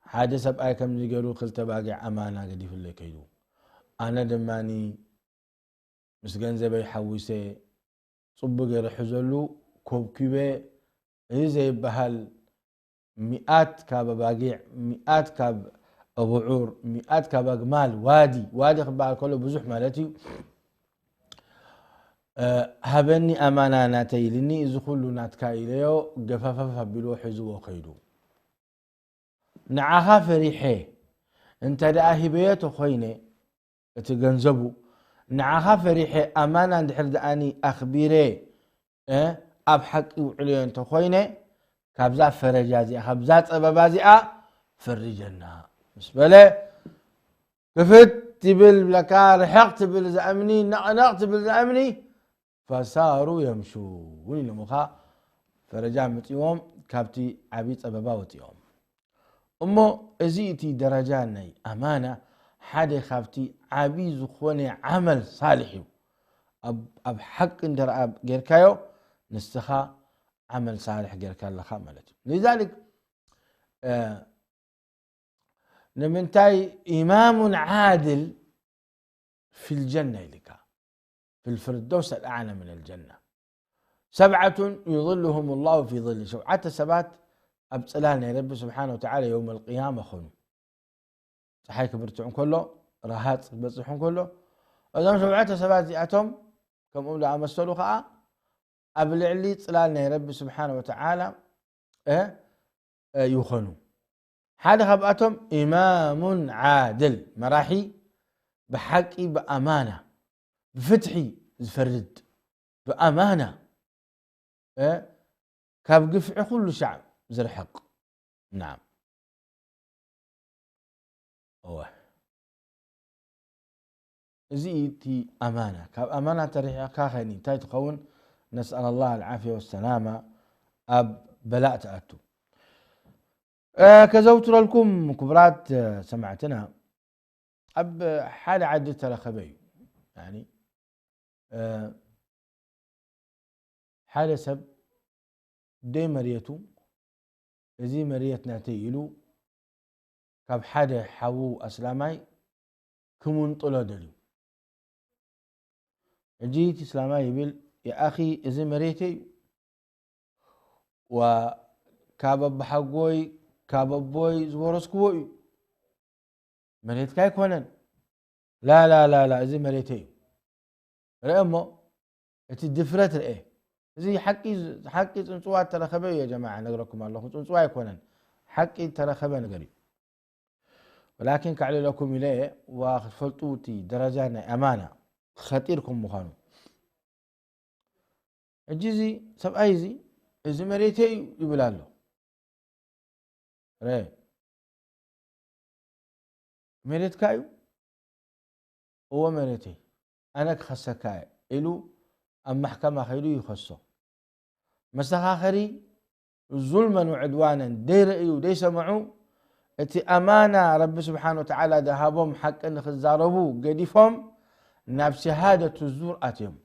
ሓደ ሰብኣይ ከምዚ ገይሩ ክልተ ባጊዕ ኣማና ገዲፍለይ ከይዱ። ኣነ ድማኒ ምስ ገንዘበይ ሓዊሰ ጽቡቅ ገይረ ሕዘሉ ኮብኪበ፣ እዚ ዘይበሃል ሚኣት ካብ ኣባጊዕ፣ ሚኣት ካብ ኣቡዑር፣ ሚኣት ካብ ኣግማል፣ ዋዲ፣ ዋዲ ክበሃል ከሎ ብዙሕ ማለት እዩ። እ፣ ሃበኒ ኣማና ናተይ ኢልኒ፣ እዚ ኩሉ ናትካ ኢለዮ፣ ገፋፋፍ ኣቢልዎ ሒዝዎ ከይዱ። ንዓኻ ፈሪሐ እንተ ደኣ ሂበዮ ተኾይነ፣ እቲ ገንዘቡ ንዓኻ ፈሪሐ ኣማና እንድሕር ደኣኒ ኣኽቢረ፣ እ፣ ኣብ ሓቂ ውዕልዮ እንተኾይነ፣ ካብዛ ፈረጃ እዚኣ፣ ካብዛ ጸበባ እዚኣ ፈርጀና ምስ በለ፣ ክፍት ይብል ብለካ፣ ርሕቕ ትብል ዝኣምኒ፣ ነቕነቕ ትብል ዝኣምኒ፣ ፈሳሩ የምሹን ኢሎምኻ፣ ፈረጃ መጺዎም፣ ካብቲ ዓቢ ጸበባ ወጺኦም። እሞ እዚ እቲ ደረጃ ናይ ኣማና ሓደ ካብቲ ዓቢ ዝኾነ ዓመል ሳልሕ እዩ። ኣብ፣ ኣብ ሓቂ እንተ ደኣ ጌርካዮ፣ ንስኻ ዓመል ሳልሕ ጌርካ ኣለኻ ማለት እዩ። ሊዛሊክ፣ እ፣ ንምንታይ ኢማሙን ዓድል ፊል ጀና ኢልካ፣ ፊል ፍርደውስ ኣልኣዕላ ምን ኣልጀና። ሰብዓቱን ዩዝልሁም ላሁ ፊ ዝሊ፣ ሸውዓተ ሰባት ኣብ ጽላል ናይ ረቢ ስብሓነ ወተዓላ የውም ኣልቅያማ ኾኑ። ፀሓይ ክብርትዕ እንከሎ፣ ረሃፅ ክበፅሕ እንከሎ፣ እዞም ሸውዓተ ሰባት እዚኣቶም ከምኦም ዝኣመሰሉ ኸዓ ኣብ ልዕሊ ጽላል ናይ ረቢ ስብሓነ ወተዓላ፣ እ፣ እ፣ ይኾኑ። ሓደ ካብኣቶም ኢማሙን ዓድል፣ መራሒ ብሓቂ ብኣማና ብፍትሒ ዝፈርድ። ብኣማና፣ እ፣ ካብ ግፍዒ ኩሉ ሻዕ ዝርሕቕ። ናም። እወ። እዚ እቲ ኣማና። ካብ ኣማና ተርሒቕካ ኸኒ እንታይ ትኸውን? ነስኣል ኣላህ ኣልዓፍያ ወሰላማ፣ ኣብ በላእ ትኣቱ። እ፣ ከዘውትረልኩም ክቡራት፣ እ፣ ሰማዕትና፣ ኣብ ሓደ ዓዲ ተረኸበ እዩ። ያኒ፣ እ፣ ሓደ ሰብ ደይ መሬቱ፣ እዚ መሬት ናተይ ኢሉ ካብ ሓደ ሓዉ ኣስላማይ ክምንጥሎ ደልዩ። ሕጂ እቲ እስላማይ ይብል፣ "የኣኺ፣ እዚ መሬተይ እዩ። ዋ፣ ካብ ኣቦሓጎይ፣ ካብ ኣቦይ ዝወረስክዎ እዩ። መሬትካ ኣይኮነን። ላ፣ ላ፣ ላ፣ ላ፣ እዚ መሬተይ እዩ." ርአ እሞ፣ እቲ ድፍረት ርአ። እዚ ሓቂ፣ ሓቂ ጽንጽዋ ተረኸበ እዩ፣ ጀማዓ፣ ነግረኩም ኣለኹ። ጽንጽዋ ኣይኮነን። ሓቂ ተረኸበ ነገር እዩ። ወላኪን ከዕልለኩም ኢለ እየ፣ ዋ፣ ክትፈልጡ እቲ ደረጃ ናይ ኣማና ኸጢር ከም ምዃኑ። ሕጂ እዚ ሰብኣይ እዚ፣ "እዚ መሬተይ እዩ" ይብል ኣሎ። ረ፣ "መሬትካ እዩ?" "እወ፣ መሬተይ። ኣነ ክኸሰካ እየ" ኢሉ ኣብ ማሕከማ ኸይዱ ይኸሶ። መሰኻኸሪ ዙልመን ወዕድዋነን ደይረእዩ፣ ደይሰምዑ፣ እቲ ኣማና ረቢ ስብሓን ወተዓላ ዝሃቦም ሓቂ ንኽዛረቡ ገዲፎም ናብ ሸሃደቱ ዙር ኣትዮም።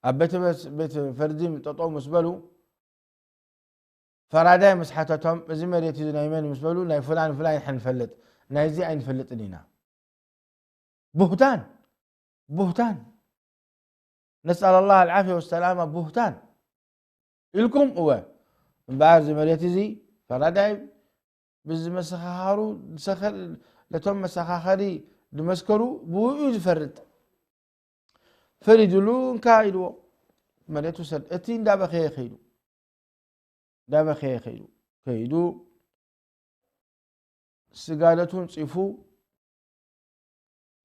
ኣብ ቤት መስ-፣ ቤት ፍርዲ ጠጠው ምስ በሉ፣ ፈራዳይ ምስ ሓተቶም፣ "እዚ መሬት እዚ ናይ መን?" ምስ በሉ፣ "ናይ ፍላን ፍላን ንፈልጥ፣ ናይዚ ኣይንፈልጥን ኢና።" ቡህታን፣ ቡህታን። ነስኣል ኣላህ ኣልዓፍያ ወሰላማ። ቡህታን ኢልኩም፣ እወ። እምበኣር እዚ መሬት እዚ ፈራዳይ ብዝመሰኻኸሩ፣ ዝሰኸ-፣ ነቶም መሰኻኸሪ ዝመስከሩ ብኡ እዩ ዝፈርድ። ፈሪድሉ፣ "እንካ" ኢልዎ፣ "መሬት ውሰድ።" እቲ እንዳበኸየ ከይዱ፣ እንዳበኸየ ከይዱ፣ ከይዱ፣ ስጋደቱ እንጺፉ፣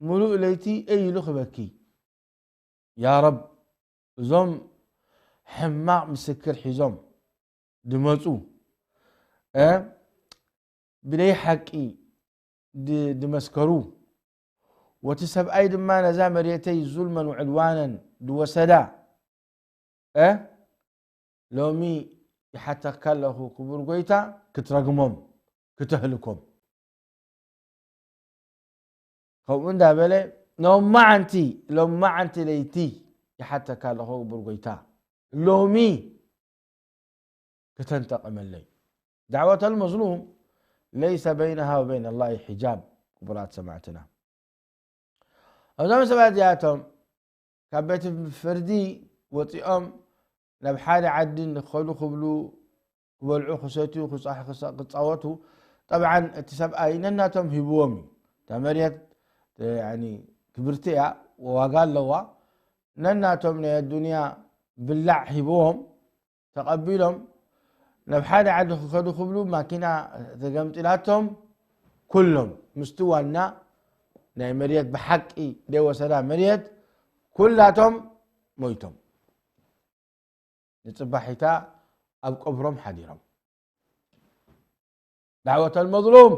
ምሉእ ለይቲ እይ ኢሉ ክበኪ። ያ ረብ፣ እዞም ሕማቕ ምስክር ሒዞም ድመጹ፣ እ፣ ብደይ ሓቂ ድ-፣ ድመስከሩ፣ ወቲ ሰብኣይ ድማ ነዛ መሬተይ ዙልመን ወዕድዋነን ድወሰዳ፣ እ፣ ሎሚ ይሓተካ ኣለኹ ክቡር ጎይታ፣ ክትረግሞም፣ ክተህልኮም። ከምኡ እንዳበለ፣ ሎማዓንቲ፣ ሎማዓንቲ ለይቲ ይሓተካ ኣለኹ ክቡር ጎይታ፣ ሎሚ ክተንተቐመለይ። ዳዕወት ኣልመዝሉም ለይሰ በይነሃ ወበይነ ላሂ ሒጃብ። ክቡራት ሰማዕትና፣ እዞም ሰባት እዚኣቶም ካብ ቤት ፍርዲ ወፂኦም ናብ ሓደ ዓዲ ንክኸዱ ክብሉ፣ ክበልዑ፣ ክሰትዩ፣ ክፃ-፣ ክፃ-፣ ክፃወቱ፣ ጠብዓን እቲ ሰብኣይ ነናቶም ሂብዎም እዩ። እታ መሬት፣ ያኒ፣ ክብርቲ እያ፣ ዋጋ ኣለዋ። ነናቶም ናይ ኣዱንያ ብላዕ ሂብዎም፣ ተቐቢሎም ናብ ሓደ ዓዲ ክኸዱ ክብሉ፣ ማኪና ተገምጢላቶም፣ ኩሎም ምስቲ ዋና ናይ መሬት ብሓቂ ደይወሰዳ መሬት ኩላቶም ሞይቶም። ንጽባሒታ ኣብ ቀብሮም ሓዲሮም። ዳዕወት ኣልመዝሉም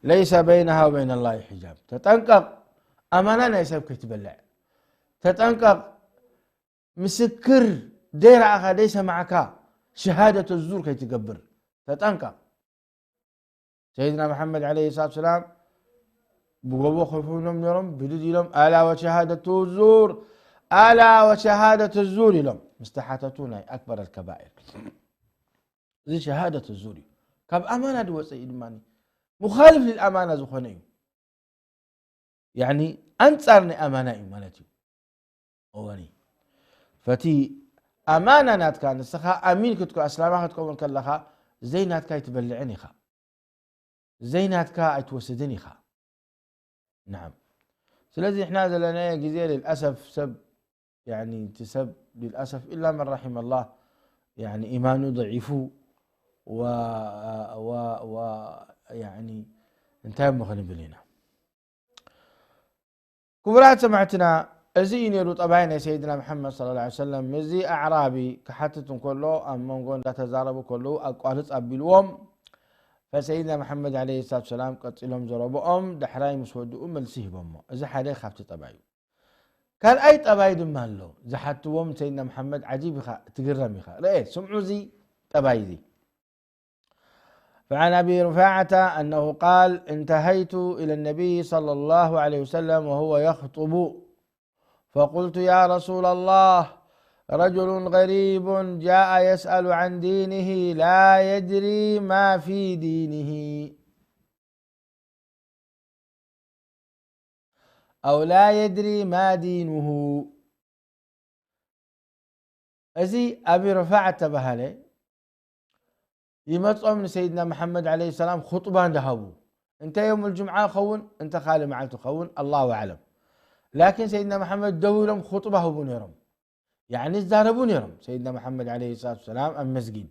ለይሰ በይነሃ ወበይነ ላሂ ሒጃብ። ተጠንቀቕ፣ ኣማና ናይ ሰብ ከይትበልዕ። ተጠንቀቕ፣ ምስክር ደይረኣኻ ደይሰማዕካ ሸሃደተ ዙር ከይትገብር ተጠንቀቕ። ሰይድና መሓመድ ዓለይሂ ሰላቱ ሰላም ብጎቦ ከፊሎም ነይሮም፣ ብድድ ኢሎም፣ "ኣላ ወሸሃደቱ ዙር፣ ኣላ ወሸሃደቱ ዙር" ኢሎም ምስ ተሓተቱ፣ ናይ ኣክበር ኣልከባኢር። እዚ ሸሃደቱ ዙር እዩ። ካብ ኣማና ዝወፀ እዩ ድማ፣ ሙኻልፍ ልልኣማና ዝኾነ እዩ። ያኒ ኣንጻር ናይ ኣማና እዩ ማለት እዩ። እወኒ። ፈቲ ኣማና ናትካ፣ ንስኻ ኣሚን ክትኮ-፣ ኣስላማ ክትከውን ከለኻ፣ ዘይናትካ ኣይትበልዕን ኢኻ። ዘይናትካ ኣይትወስድን ኢኻ። ናዓም። ስለዚ ንሕና ዘለናዮ ግዜ ልልኣሰፍ ሰብ፣ ያኒ እቲ ሰብ ልልኣሰፍ ኢላ መን ረሒመ ኣላህ፣ ያኒ ኢማኑ ደዒፉ፣ ወ-፣ ወ-፣ ወ-፣ ያኒ እንታይ እሞ ክንብል ኢና? ክቡራት ሰማዕትና፣ እዚ እዩ ነይሩ ጠባይ ናይ ሰይድና መሓመድ ሰለላሁ ዐለይሂ ወሰለም። እዚ ኣዕራቢ ክሓትት እንከሎ ኣብ መንጎ እንዳተዛረቡ ከለዉ ኣቋርጽ ኣቢልዎም። ፈሰይድና መሓመድ ዐለይሂ ሰላቱ ሰላም ቀጺሎም ዘረብኦም ዳሕራይ ምስ ወድኡ መልሲ ሂቦሞ። እዚ ሓደ ካብቲ ጠባይ እዩ። ካልኣይ ጠባይ ድማ ኣሎ። ዝሓትዎም ሰይድና መሓመድ ዓጂብ ኢኻ፣ ትግረም ኢኻ። ርአ፣ ስምዑ እዚ ጠባይ እዚ። فعن أبي رفاعة أنه قال: انتهيت إلى النبي صلى الله عليه وسلم وهو يخطب، فقلت: يا رسول الله، رجل غريب جاء يسأل عن دينه لا يدري ما في دينه، أو لا يدري ما دينه. እዚ ኣቢ ርፋዕ እተባሃለ ይመጾም ንሰይድና መሓመድ ዓለይሂ ሰላም ኹጥባ እንዳሃቡ፣ እንተ የውም ልጅምዓ ይኸውን፣ እንተ ካልእ መዓልቲ ይኸውን፣ ኣላሁ ኣዕለም። ላኪን ሰይድና መሓመድ ደው ኢሎም ኹጥባ ህቡ ነይሮም። ያዕኒ ይዛረቡ ነይሮም። ሰይድና መሓመድ ዓለይሂ ሰላቱ ሰላም ኣብ መስጊድ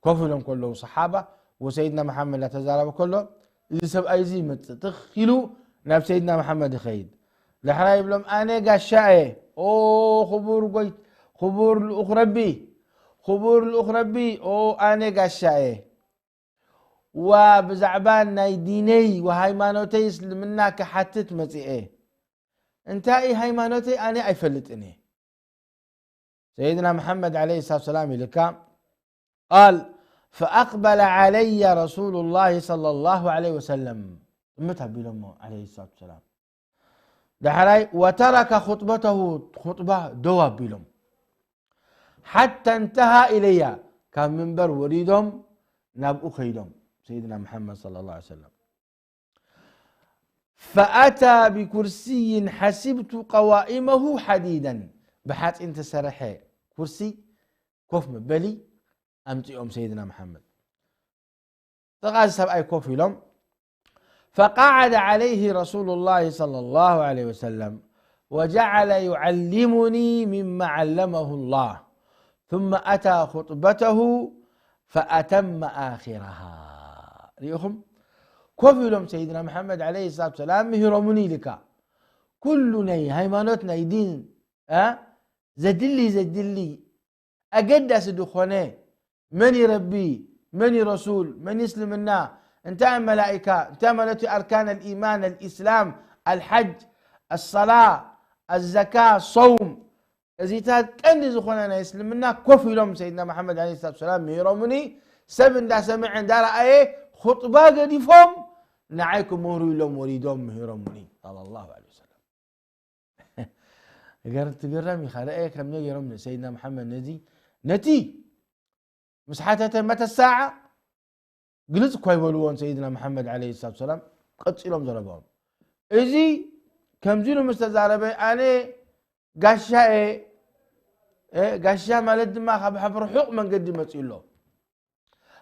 ኮፍ ኢሎም ከለዉ ሰሓባ ወሰይድና መሓመድ እናተዛረበ ከሎ፣ እዚ ሰብኣይ እዚ ይመጽእ፣ ትኽ ኢሉ ናብ ሰይድና መሓመድ ይኸይድ። ዳሕራይ ይብሎም፣ ኣነ ጋሻ እየ። ኦ፣ ክቡር ጎይ-፣ ክቡር ልኡኽ ረቢ፣ ክቡር ልኡኽ ረቢ፣ ኦ፣ ኣነ ጋሻ እየ። ዋ፣ ብዛዕባ ናይ ዲነይ ወሃይማኖተይ እስልምና ክሓትት መጺኤ። እንታይ እዩ ሃይማኖተይ? ኣነ ኣይፈልጥን እየ። ሰይድና መሓመድ ዓለይሂ ሰላቱ ሰላም ኢልካ፣ ቃል፣ ፈኣቅበለ ዓለየ ረሱሉላሂ ሰለላሁ ዓለይሂ ወሰለም። ጥምት ኣቢሎሞ ዓለይሂ ሰላቱ ሰላም። ዳሕራይ፣ ወተረከ ኹጥበተሁ፣ ኹጥባ ደው ኣቢሎም። ሓታ እንተሃ ኢለያ፣ ካብ ምንበር ወሪዶም ናብኡ ከይዶም፣ ሰይድና መሓመድ ሰለላሁ ዓለይሂ ወሰለም። ፈኣታ ብኩርስይን ሓሲብቱ ቀዋኢመሁ ሓዲደን፣ ብሓፂን ተሰርሐ ኩርሲ ኮፍ መበሊ ኣምፂኦም ሰይድና መሓመድ። ጥቓ እዚ ሰብኣይ ኮፍ ኢሎም፣ ፈቃዓደ ዓለይህ ረሱሉላሂ ሰለላሁ ዓለይሂ ወሰለም ወጀዓለ ዩዓሊሙኒ ሚማ ዓለመሁ ላህ ثم أتى خطبته فأتم آخرها። ርኢኹም? ኮፍ ኢሎም ሰይድና መሓመድ ዓለይሂ ሰላቱ ሰላም ምሂሮሙኒ ኢልካ። ኩሉ ናይ ሃይማኖት ናይ ዲን፣ እ፣ ዘድሊ ዘድሊ ኣገዳሲ ዝኾነ መን እዩ ረቢ፣ መን እዩ ረሱል፣ መን እዩ እስልምና፣ እንታይ እዩ መላኢካ፣ እንታይ ማለት እዩ ኣርካን ኣልኢማን፣ ኣልኢስላም፣ ኣልሓጅ፣ ኣሰላ፣ ኣዘካ፣ ሰውም፣ እዚታት ቀንዲ ዝኾነ ናይ እስልምና ኮፍ ኢሎም ሰይድና መሓመድ ዓለይሂ ሰላቱ ሰላም ምሂሮሙኒ። ሰብ እንዳሰምዐ እንዳረኣየ ኹጥባ ገዲፎም ንዓይ ክምህሩ ኢሎም ወሪዶም ምሂሮሙኒ ሰለላሁ ዓለይሂ ወሰለም። ገር-፣ ትግረም ኢኻ። ረኣየ ከመይ ገይሮም ንሰይድና መሓመድ ነዚ፣ ነቲ ምስ ሓተተ መተ ሳዓ ግልጽ እኳ ይበልዎን ሰይድና መሓመድ ዓለይሂ ሰላቱ ሰላም ቀጺሎም ዘረብኦም። እዚ ከምዚ ኢሉ ምስ ተዛረበ፣ ኣነ ጋሻ እየ፣ እ፣ ጋሻ ማለት ድማ ካብ፣ ካብ ርሑቕ መንገዲ መጺኡ ኣሎ።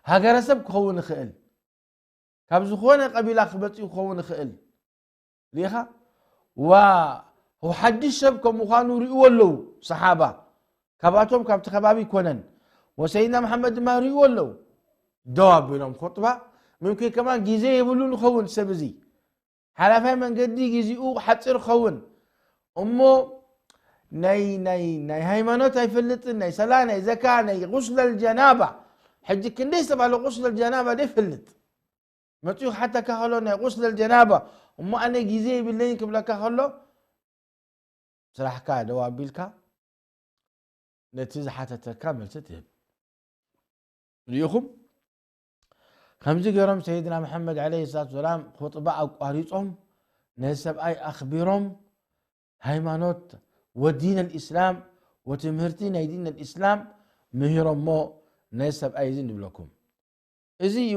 ሃገረሰብ ክኸውን ይኽእል፣ ካብ ዝኾነ ቀቢላ ክመጽእ ክኸውን ይኽእል። ሪኢኻ? ዋ፣ ሓድሽ ሰብ ከም ምዃኑ ሪእዎ ኣለዉ ሰሓባ። ካብኣቶም ካብቲ ከባቢ ይኮነን። ወሰይድና መሓመድ ድማ ሪእዎ ኣለዉ። ደው ኣቢሎም ኹጥባ፣ ምምኪን ከማን ግዜ የብሉን ይኸውን ሰብ እዚ። ሓላፋይ መንገዲ ግዜኡ ሓፂር ይኸውን። እሞ ናይ፣ ናይ፣ ናይ ሃይማኖት ኣይፈልጥን፣ ናይ ሰላ፣ ናይ ዘካ፣ ናይ ጉስለል ጀናባ። ሕጂ ክንደይ ዝተባለ ጉስለል ጀናባ ደይፈልጥ። መጺኡ ክሓተካ ከሎ ናይ ጉስለል ጀናባ፣ እሞ ኣነ ግዜ የብለይን ክብለካ ከሎ፣ ስራሕካ ደው ኣቢልካ ነቲ ዝሓተተካ መልሲ ትህብ። ርኢኹም? ከምዚ ገይሮም ሰይድና መሓመድ ዓለይሂ ሰላቱ ሰላም ኹጥባ ኣቋሪጾም፣ ነዚ ሰብኣይ ኣኽቢሮም፣ ሃይማኖት ወዲን ኣልኢስላም ወትምህርቲ ናይ ዲን ኣልኢስላም ምሂሮሞ ነዚ ሰብኣይ እዚ ንብለኩም። እዚ እዩ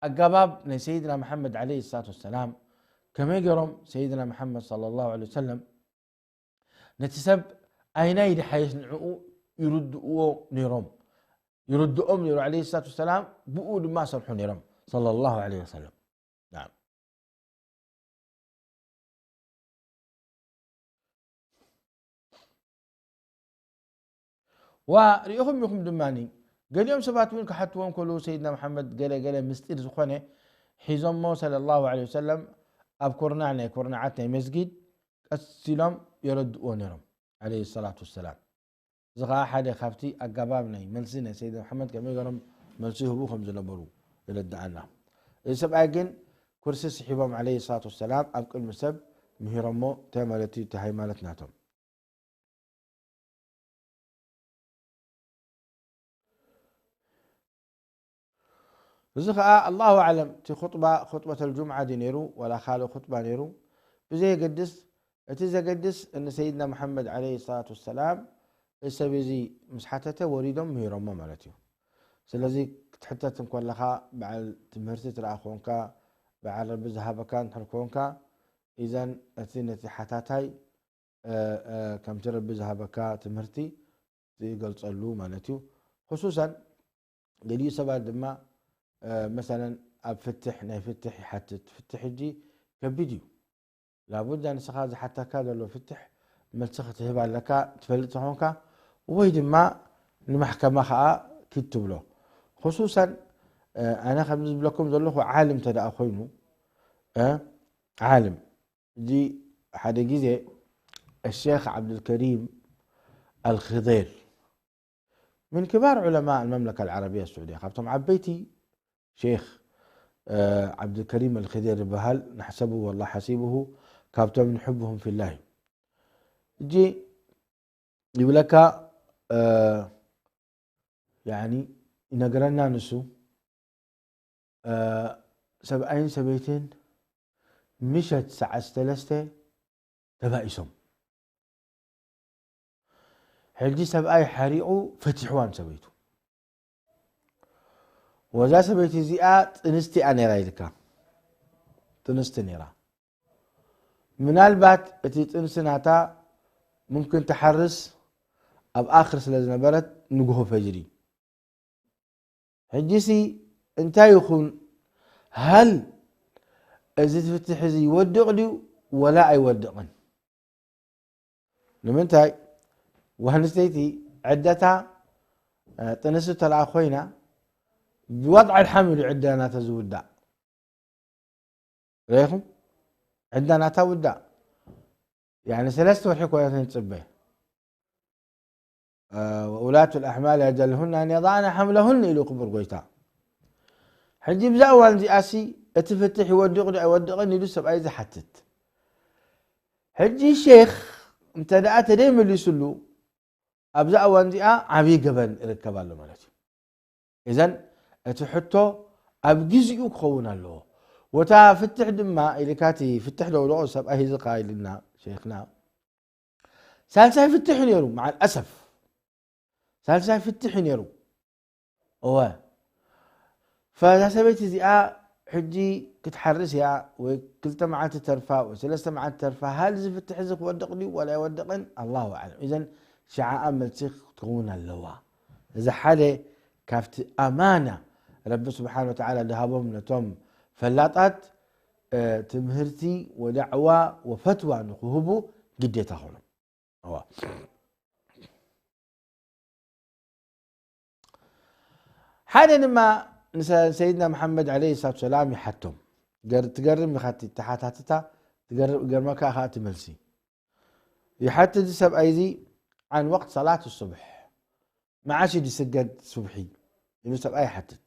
ኣገባብ ናይ ሰይድና መሓመድ ዓለይሂ ሰላቱ ወሰላም። ከመይ ገይሮም ሰይድና መሓመድ ሰለላሁ ዐለይሂ ወሰለም ነቲ ሰብ ኣይናይ ድሓይስ ንዕኡ ይርድእዎ ነይሮም። ይርድኦም ነይሩ ዓለይሂ ሰላቱ ወሰላም፣ ብኡ ድማ ሰርሑ ነይሮም ሰለላሁ ዐለይሂ ወሰለም። ናም። ዋ፣ ርኢኹም ኢኹም ድማኒ፣ ገሊኦም ሰባት እውን ክሓትዎም ከለዉ ሰይድና መሓመድ ገለ ገለ ምስጢር ዝኾነ ሒዞሞ ሰለላሁ ዐለይሂ ወሰለም ኣብ ኩርናዕ ናይ ኩርናዓት ናይ መስጊድ ቀስ ኢሎም የረድእዎ ነይሮም፣ ዓለይሂ ሰላቱ ወሰላም። እዚ ኸዓ ሓደ ካብቲ ኣገባብ ናይ መልሲ ናይ ሰይድና መሓመድ ከመይ ገይሮም መልሲ ይህቡ ከም ዝነበሩ የረድኣና። እዚ ሰብኣይ ግን ኩርሲ ስሒቦም፣ ዓለይሂ ሰላቱ ወሰላም፣ ኣብ ቅድሚ ሰብ ምሂሮሞ። እንታይ ማለት እዩ? እቲ ሃይማኖት ናቶም። እዚ ኸዓ ኣላሁ ኣዕለም፣ እቲ ኹጥባ ኹጥበተል ጁምዓ ድዩ ነይሩ ዋላ ካልእ ኹጥባ ነይሩ፣ ብዘየገድስ፣ እቲ ዘገድስ ንሰይድና መሓመድ ዓለይሂ ሰላቱ ወሰላም፣ እዚ ሰብ እዚ ምስ ሓተተ ወሪዶም ምሂሮሞ ማለት እዩ። ስለዚ ክትሕተት እንከለኻ፣ በዓል ትምህርቲ ትረኣ ኮንካ፣ በዓል ረቢ ዝሃበካ እንድሕር ኮንካ፣ ኢዘን እቲ ነቲ ሓታታይ፣ እ፣ እ፣ ከምቲ ረቢ ዝሃበካ ትምህርቲ ትገልጸሉ ማለት እዩ። ኹሱሰን ገሊኡ ሰባት ድማ፣ እ፣ መሰለን ኣብ ፍትሕ፣ ናይ ፍትሕ ይሓትት። ፍትሕ ሕጂ ከቢድ እዩ። ላቡዳ ንስኻ ዝሓተካ ዘሎ ፍትሕ መልሲ ክትህብ ኣለካ፣ ትፈልጥ ተኾንካ፣ ወይ ድማ ንማሕከማ ኸዓ ኪድ ትብሎ። ኹሱሰን፣ እ፣ ኣነ ከምዚ ዝብለኩም ዘለኹ ዓልም እንተ ደኣ ኮይኑ፣ እ፣ ዓልም፣ እዚ ሓደ ግዜ الشيخ عبد الكريم الخضير من كبار علماء المملكة العربية السعودية، ካብቶም ዓበይቲ ሼኽ፣ እ፣ ዓብዱልከሪም ኣልኽዴር ይበሃል። نحسبه والله حسيبه، ካብቶም نحبهم في الله እዩ። እጂ ይብለካ፣ እ፣ ያኒ ይነግረና ንሱ፣ እ፣ ሰብኣይን ሰበይትን ምሸት ሰዓት ሰለስተ ተባኢሶም። ሕጂ ሰብኣይ ሓሪቑ ፈቲሕዋ ንሰበይቱ። ወዛ ሰበይቲ እዚኣ ጥንስቲ እያ ነይራ ኢልካ። ጥንስቲ ነይራ። ምናልባት እቲ ጥንሲ ናታ ሙምክን ትሓርስ ኣብ ኣኽር ስለ ዝነበረት ንግሆ ፈጅሪ። ሕጂሲ እንታይ ይኹን፣ ሃል እዚ ፍትሕ እዚ ይወድቕ ድዩ ወላ ኣይወድቕን? ንምንታይ ጓል ኣንስተይቲ ዕደታ፣ እ፣ ጥንሲ ተለኣ ኮይና ብወድዓል ሓምል እዩ ዕደና ተዝውዳእ። ርኢኹም? ዕዳ ናታ ውዳእ። ያኒ ሰለስተ ወርሒ ኮይና ንጽበ። እ፣ ወኡላቱ ልኣሕማል ኣጀልሁና ኣን የضዕነ ሓምለሁን ኢሉ ክቡር ጎይታ። ሕጂ ብዛ እዋን እዚኣሲ እቲ ፍትሕ ይወድቕ ዶ ኣይወድቕን ኢሉ ሰብኣይ ዝሓትት። ሕጂ ሼኽ እንተ ደኣ ተደይመሊሱሉ ኣብዛ እዋን እዚኣ ዓብዪ ገበን ይርከብ ኣሎ ማለት እዩ። እዘን እቲ ሕቶ ኣብ ግዜኡ ክኸውን ኣለዎ። ወታ ፍትሕ ድማ ኢልካ እቲ ፍትሕ ደውደቑ ሰብኣይ ሂዝኻ ኢልና ሸይኽና፣ ሳልሳይ ፍትሕ እዩ ነይሩ። መዓል ኣሰፍ ሳልሳይ ፍትሕ እዩ ነይሩ። እወ። ፈዛ ሰበይቲ እዚኣ ሕጂ ክትሓርስ እያ፣ ወይ ክልተ መዓልቲ ተርፋ፣ ወይ ሰለስተ መዓልቲ ተርፋ። ሃል እዚ ፍትሕ እዚ ክወድቕ ድዩ ዋላ ኣይወድቕን? ኣላሁ ኣዕለም። ኢዘን ሽዓኣ መልሲ ክትከውን ኣለዋ። እዚ ሓደ ካብቲ ኣማና ረቢ ስብሓን ወተዓላ ዝሃቦም ነቶም ፈላጣት፣ እ፣ ትምህርቲ ወዳዕዋ ወፈትዋ ንክህቡ ግዴታ ኾኖም። እዋ። ሓደ ድማ ንሰ-፣ ሰይድና መሓመድ ዓለይሂ ሰላቱ ሰላም ይሓቶም። ገር-፣ ትገርም ኢኻ እቲ ተሓታትታ፣ ትገር-፣ ገርመካ ኢኻ እቲ መልሲ። ይሓትት እዚ ሰብኣይ እዚ ዓን ወቅት ሰላት ሱብሕ፣ መዓሽ ዝስገድ ሱብሒ ኢሉ ሰብኣይ ይሓትት።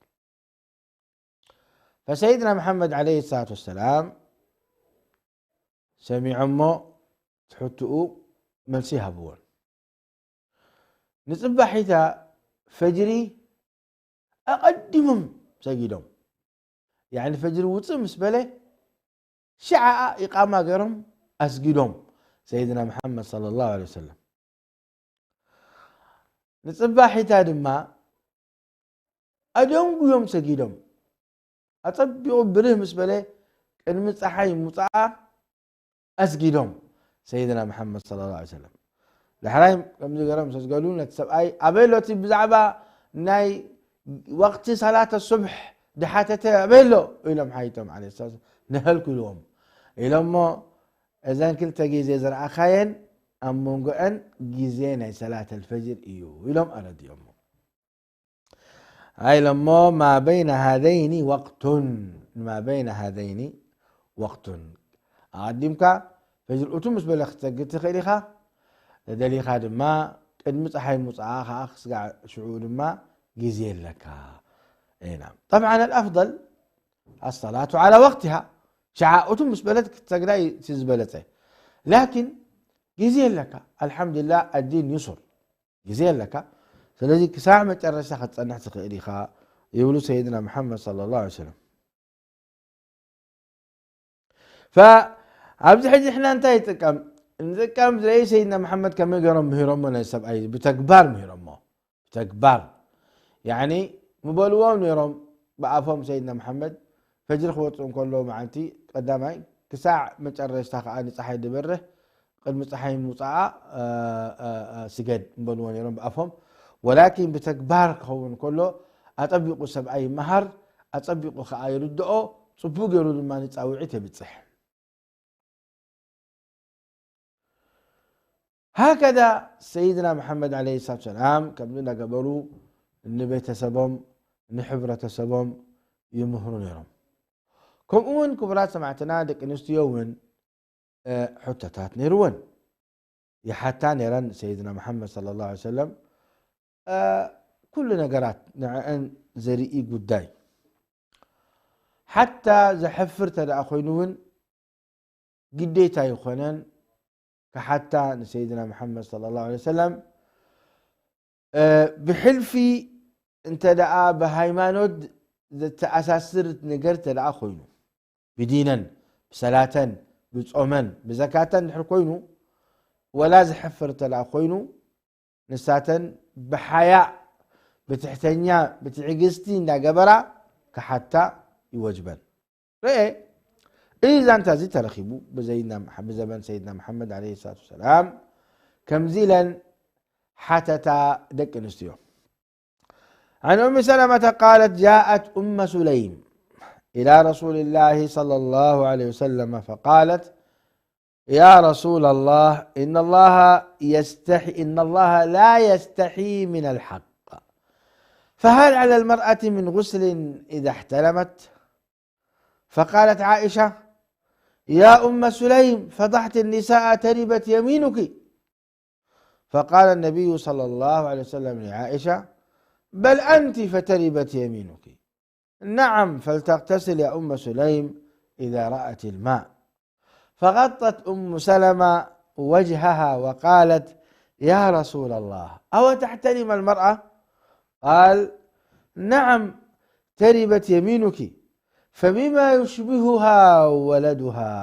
ፈሰይድና መሓመድ ዓለይሂ ሰላቱ ወሰላም ሰሚዖሞ ትሕትኡ መልሲ ይሃብዎን። ንጽባሒታ ፈጅሪ ኣቐዲሞም ሰጊዶም። ያዕኒ ፈጅሪ ውጽእ ምስ በለ ሽዓኣ ኢቓማ ገይሮም ኣስጊዶም ሰይድና መሓመድ ሰለላሁ ዐለይሂ ወሰለም። ንጽባሒታ ድማ ኣደንጉዮም ሰጊዶም። ኣጸቢቑ ብርህ ምስ በለ ቅድሚ ጸሓይ ምውጻኣ ኣስጊዶም ሰይድና መሓመድ ሰለላሁ ዐለይሂ ወሰለም። ዳሕራይ ከምዚ ገይሮም ምስ ኣስገዱ ነቲ ሰብኣይ ኣበይ ኣሎ እቲ ብዛዕባ ናይ ወቕቲ ሰላተ ሱብሕ ድሓተተ ኣበይ ኣሎ ኢሎም ሓይቶም ዓለይሂ ሰላም። ነሀልኩ ኢልዎም ኢሎሞ እዘን ክልተ ግዜ ዝረኣኻየን ኣብ መንጎአን ግዜ ናይ ሰላተል ፈጅር እዩ ኢሎም ኣረዲኦሞ። ኣይ ኢሎሞ ማ በይነ ሃዘይኒ ወቅቱን፣ ማ በይነ ሃዘይኒ ወቅቱን። ኣቐዲምካ ፈጅር እቱ ምስ በለ ክትሰግድ ትኽእል ኢኻ። ተደሊኻ ድማ ቅድሚ ፀሓይ ምውፃኣ ከዓ ክስጋዕ ሽዑ ድማ ግዜ ኣለካ። እይ ናም። ጠብዓን ኣልኣፍضል ኣሰላቱ ዓላ ወቅቲሃ፣ ሸዓ እቱ ምስ በለት ክትሰግዳ እዩ እቲ ዝበለፀ። ላኪን ግዜ ኣለካ። ኣልሓምዱሊላህ ኣዲን ዩሱር፣ ግዜ ኣለካ። ስለዚ ክሳዕ መጨረሻ ክትፀንሕ ትኽእል ኢኻ ይብሉ ሰይድና መሓመድ ሰለላሁ ዐለይሂ ወሰለም። ፈኣብዚ ሕጂ ንሕና እንታይ ይጥቀም? ንጥቀም ዝረኢ ሰይድና መሓመድ ከመይ ገይሮም ምሂሮሞ ናይ ሰብኣይ ብተግባር ምሂሮሞ። ብተግባር ያኒ ምበልዎም ነይሮም ብኣፎም ሰይድና መሓመድ ፈጅሪ ክወፅእ እንከሎ መዓልቲ ቀዳማይ ክሳዕ መጨረሽታ ከዓ ንፀሓይ ዝበርህ ቅድሚ ፀሓይ ምውፃኣ ስገድ ምበልዎ ነይሮም ብኣፎም። ወላኪን ብተግባር ክኸውን ከሎ ኣፀቢቑ ሰብኣይ ይመሃር፣ ኣፀቢቑ ከዓ ይርድኦ፣ ፅቡቅ ገይሩ ድማ ንፃውዒት የብፅሕ። ሃከዛ ሰይድና መሓመድ ዓለይሂ ሰላቱ ሰላም ከምዚ እናገበሩ ንቤተሰቦም ንሕብረተሰቦም ይምህሩ ነይሮም። ከምኡ እውን ክቡራት ሰማዕትና ደቂ ኣንስትዮ እውን ሕቶታት ነይርወን። ይሓታ ነይረን ሰይድና መሓመድ ሰለላሁ ዐለይሂ ወሰለም ኩሉ ነገራት ንዕአን ዘርኢ ጉዳይ ሓታ ዘሕፍር ተደኣ ኮይኑ እውን ግዴታ ይኾነን ክሓታ ንሰይድና መሓመድ ሰለላሁ ዐለይሂ ወሰለም ብሕልፊ እንተ ደኣ ብሃይማኖት ዘተኣሳስር ነገር እንተ ደኣ ኮይኑ ብዲነን ብሰላተን ብጾመን ብዘካተን ድሕር ኮይኑ ወላ ዝሕፍር እንተ ደኣ ኮይኑ ንሳተን ብሓያእ ብትሕተኛ ብትዕግስቲ እንዳገበራ ክሓታ ይወጅበን። ርኤ እዚ ዛንታ እዚ ተረኺቡ ብዘይና ብዘበን ሰይድና መሓመድ ዓለይሂ ሰላቱ ወሰላም ከምዚ ኢለን ሓተታ ደቂ ኣንስትዮ። عن أم سلمة قالت: جاءت أم سليم إلى رسول الله صلى الله عليه وسلم فقالت: يا رسول الله، إن الله يستحي، إن الله لا يستحي من الحق، فهل على المرأة من غسل إذا احتلمت؟ فقالت عائشة: يا أم سليم، فضحت النساء، تربت يمينك. فقال النبي صلى الله عليه وسلم لعائشة: بل أنت فتربت يمينك. نعم، فلتغتسل يا أم سليم إذا رأت الماء. فغطت أم سلمة وجهها وقالت: يا رسول الله، أو تحتلم المرأة؟ قال: نعم، تربت يمينك، فبما يشبهها ولدها.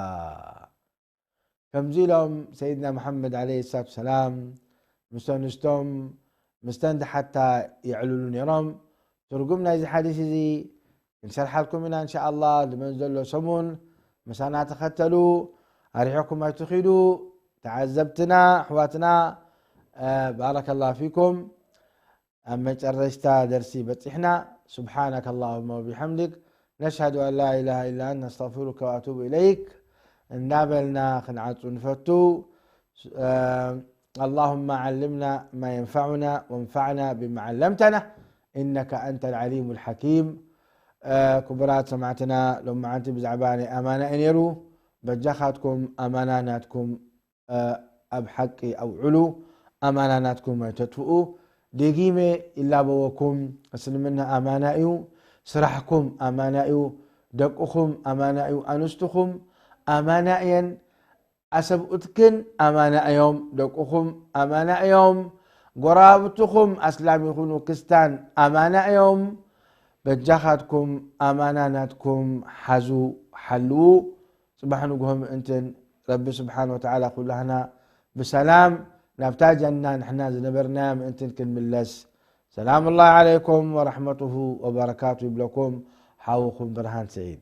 ከምዚ ኢሎም ሰይድና መሓመድ ዓለይሂ ሰላቱ ሰላም ምስ ኣንስቶም ምስተን ዝሓታ የዕልሉ ነይሮም። ትርጉም ናይዚ ሓዲስ እዚ ክንሰርሓልኩም ኢና እንሻ ኣላህ። ዝመን ዘሎ ሰሙን ምሳና ተኸተሉ፣ ኣርሒቕኩም ኣይትኺዱ። ተዓዘብትና ኣሕዋትና ባረከላሁ ፊኩም። ኣብ መጨረሽታ ደርሲ በፂሕና። سبحانك اللهم وبحمدك، نشهد أن لا إله إلا أنت، نستغفرك وأتوب إليك እንዳበልና ክንዓፁ ንፈቱ። اللهم علمنا ما ينفعنا وانفعنا بما علمتنا إنك أنت العليم الحكيم። ክቡራት ሰማዕትና ሎማዓንቲ ብዛዕባ ናይ ኣማና እዩ ነይሩ። በጃኻትኩም ኣማና ናትኩም ኣብ ሓቂ ኣውዕሉ፣ ኣማና ናትኩም ኣይተጥፍኡ። ደጊመ ይላበወኩም፣ እስልምና ኣማና እዩ፣ ስራሕኩም ኣማና እዩ፣ ደቅኹም ኣማና እዩ፣ ኣንስትኹም ኣማና እየን፣ ኣሰብኡትክን ኣማና እዮም፣ ደቅኹም ኣማና እዮም፣ ጎረባብትኹም ኣስላም ይኹኑ ክስታን ኣማና እዮም። በጃኻትኩም ኣማና ናትኩም ሓዙ፣ ሓልዉ። ጽባሕ ንግሆ ምእንትን ረቢ ስብሓን ወተዓላ ኩላህና ብሰላም ናብታ ጀና ንሕና ዝነበርናያ ምእንትን ክንምለስ። ሰላም ላሂ ዓለይኩም ወረሕመቱሁ ወበረካቱ ይብለኩም ሓውኹም ብርሃን ስዒድ።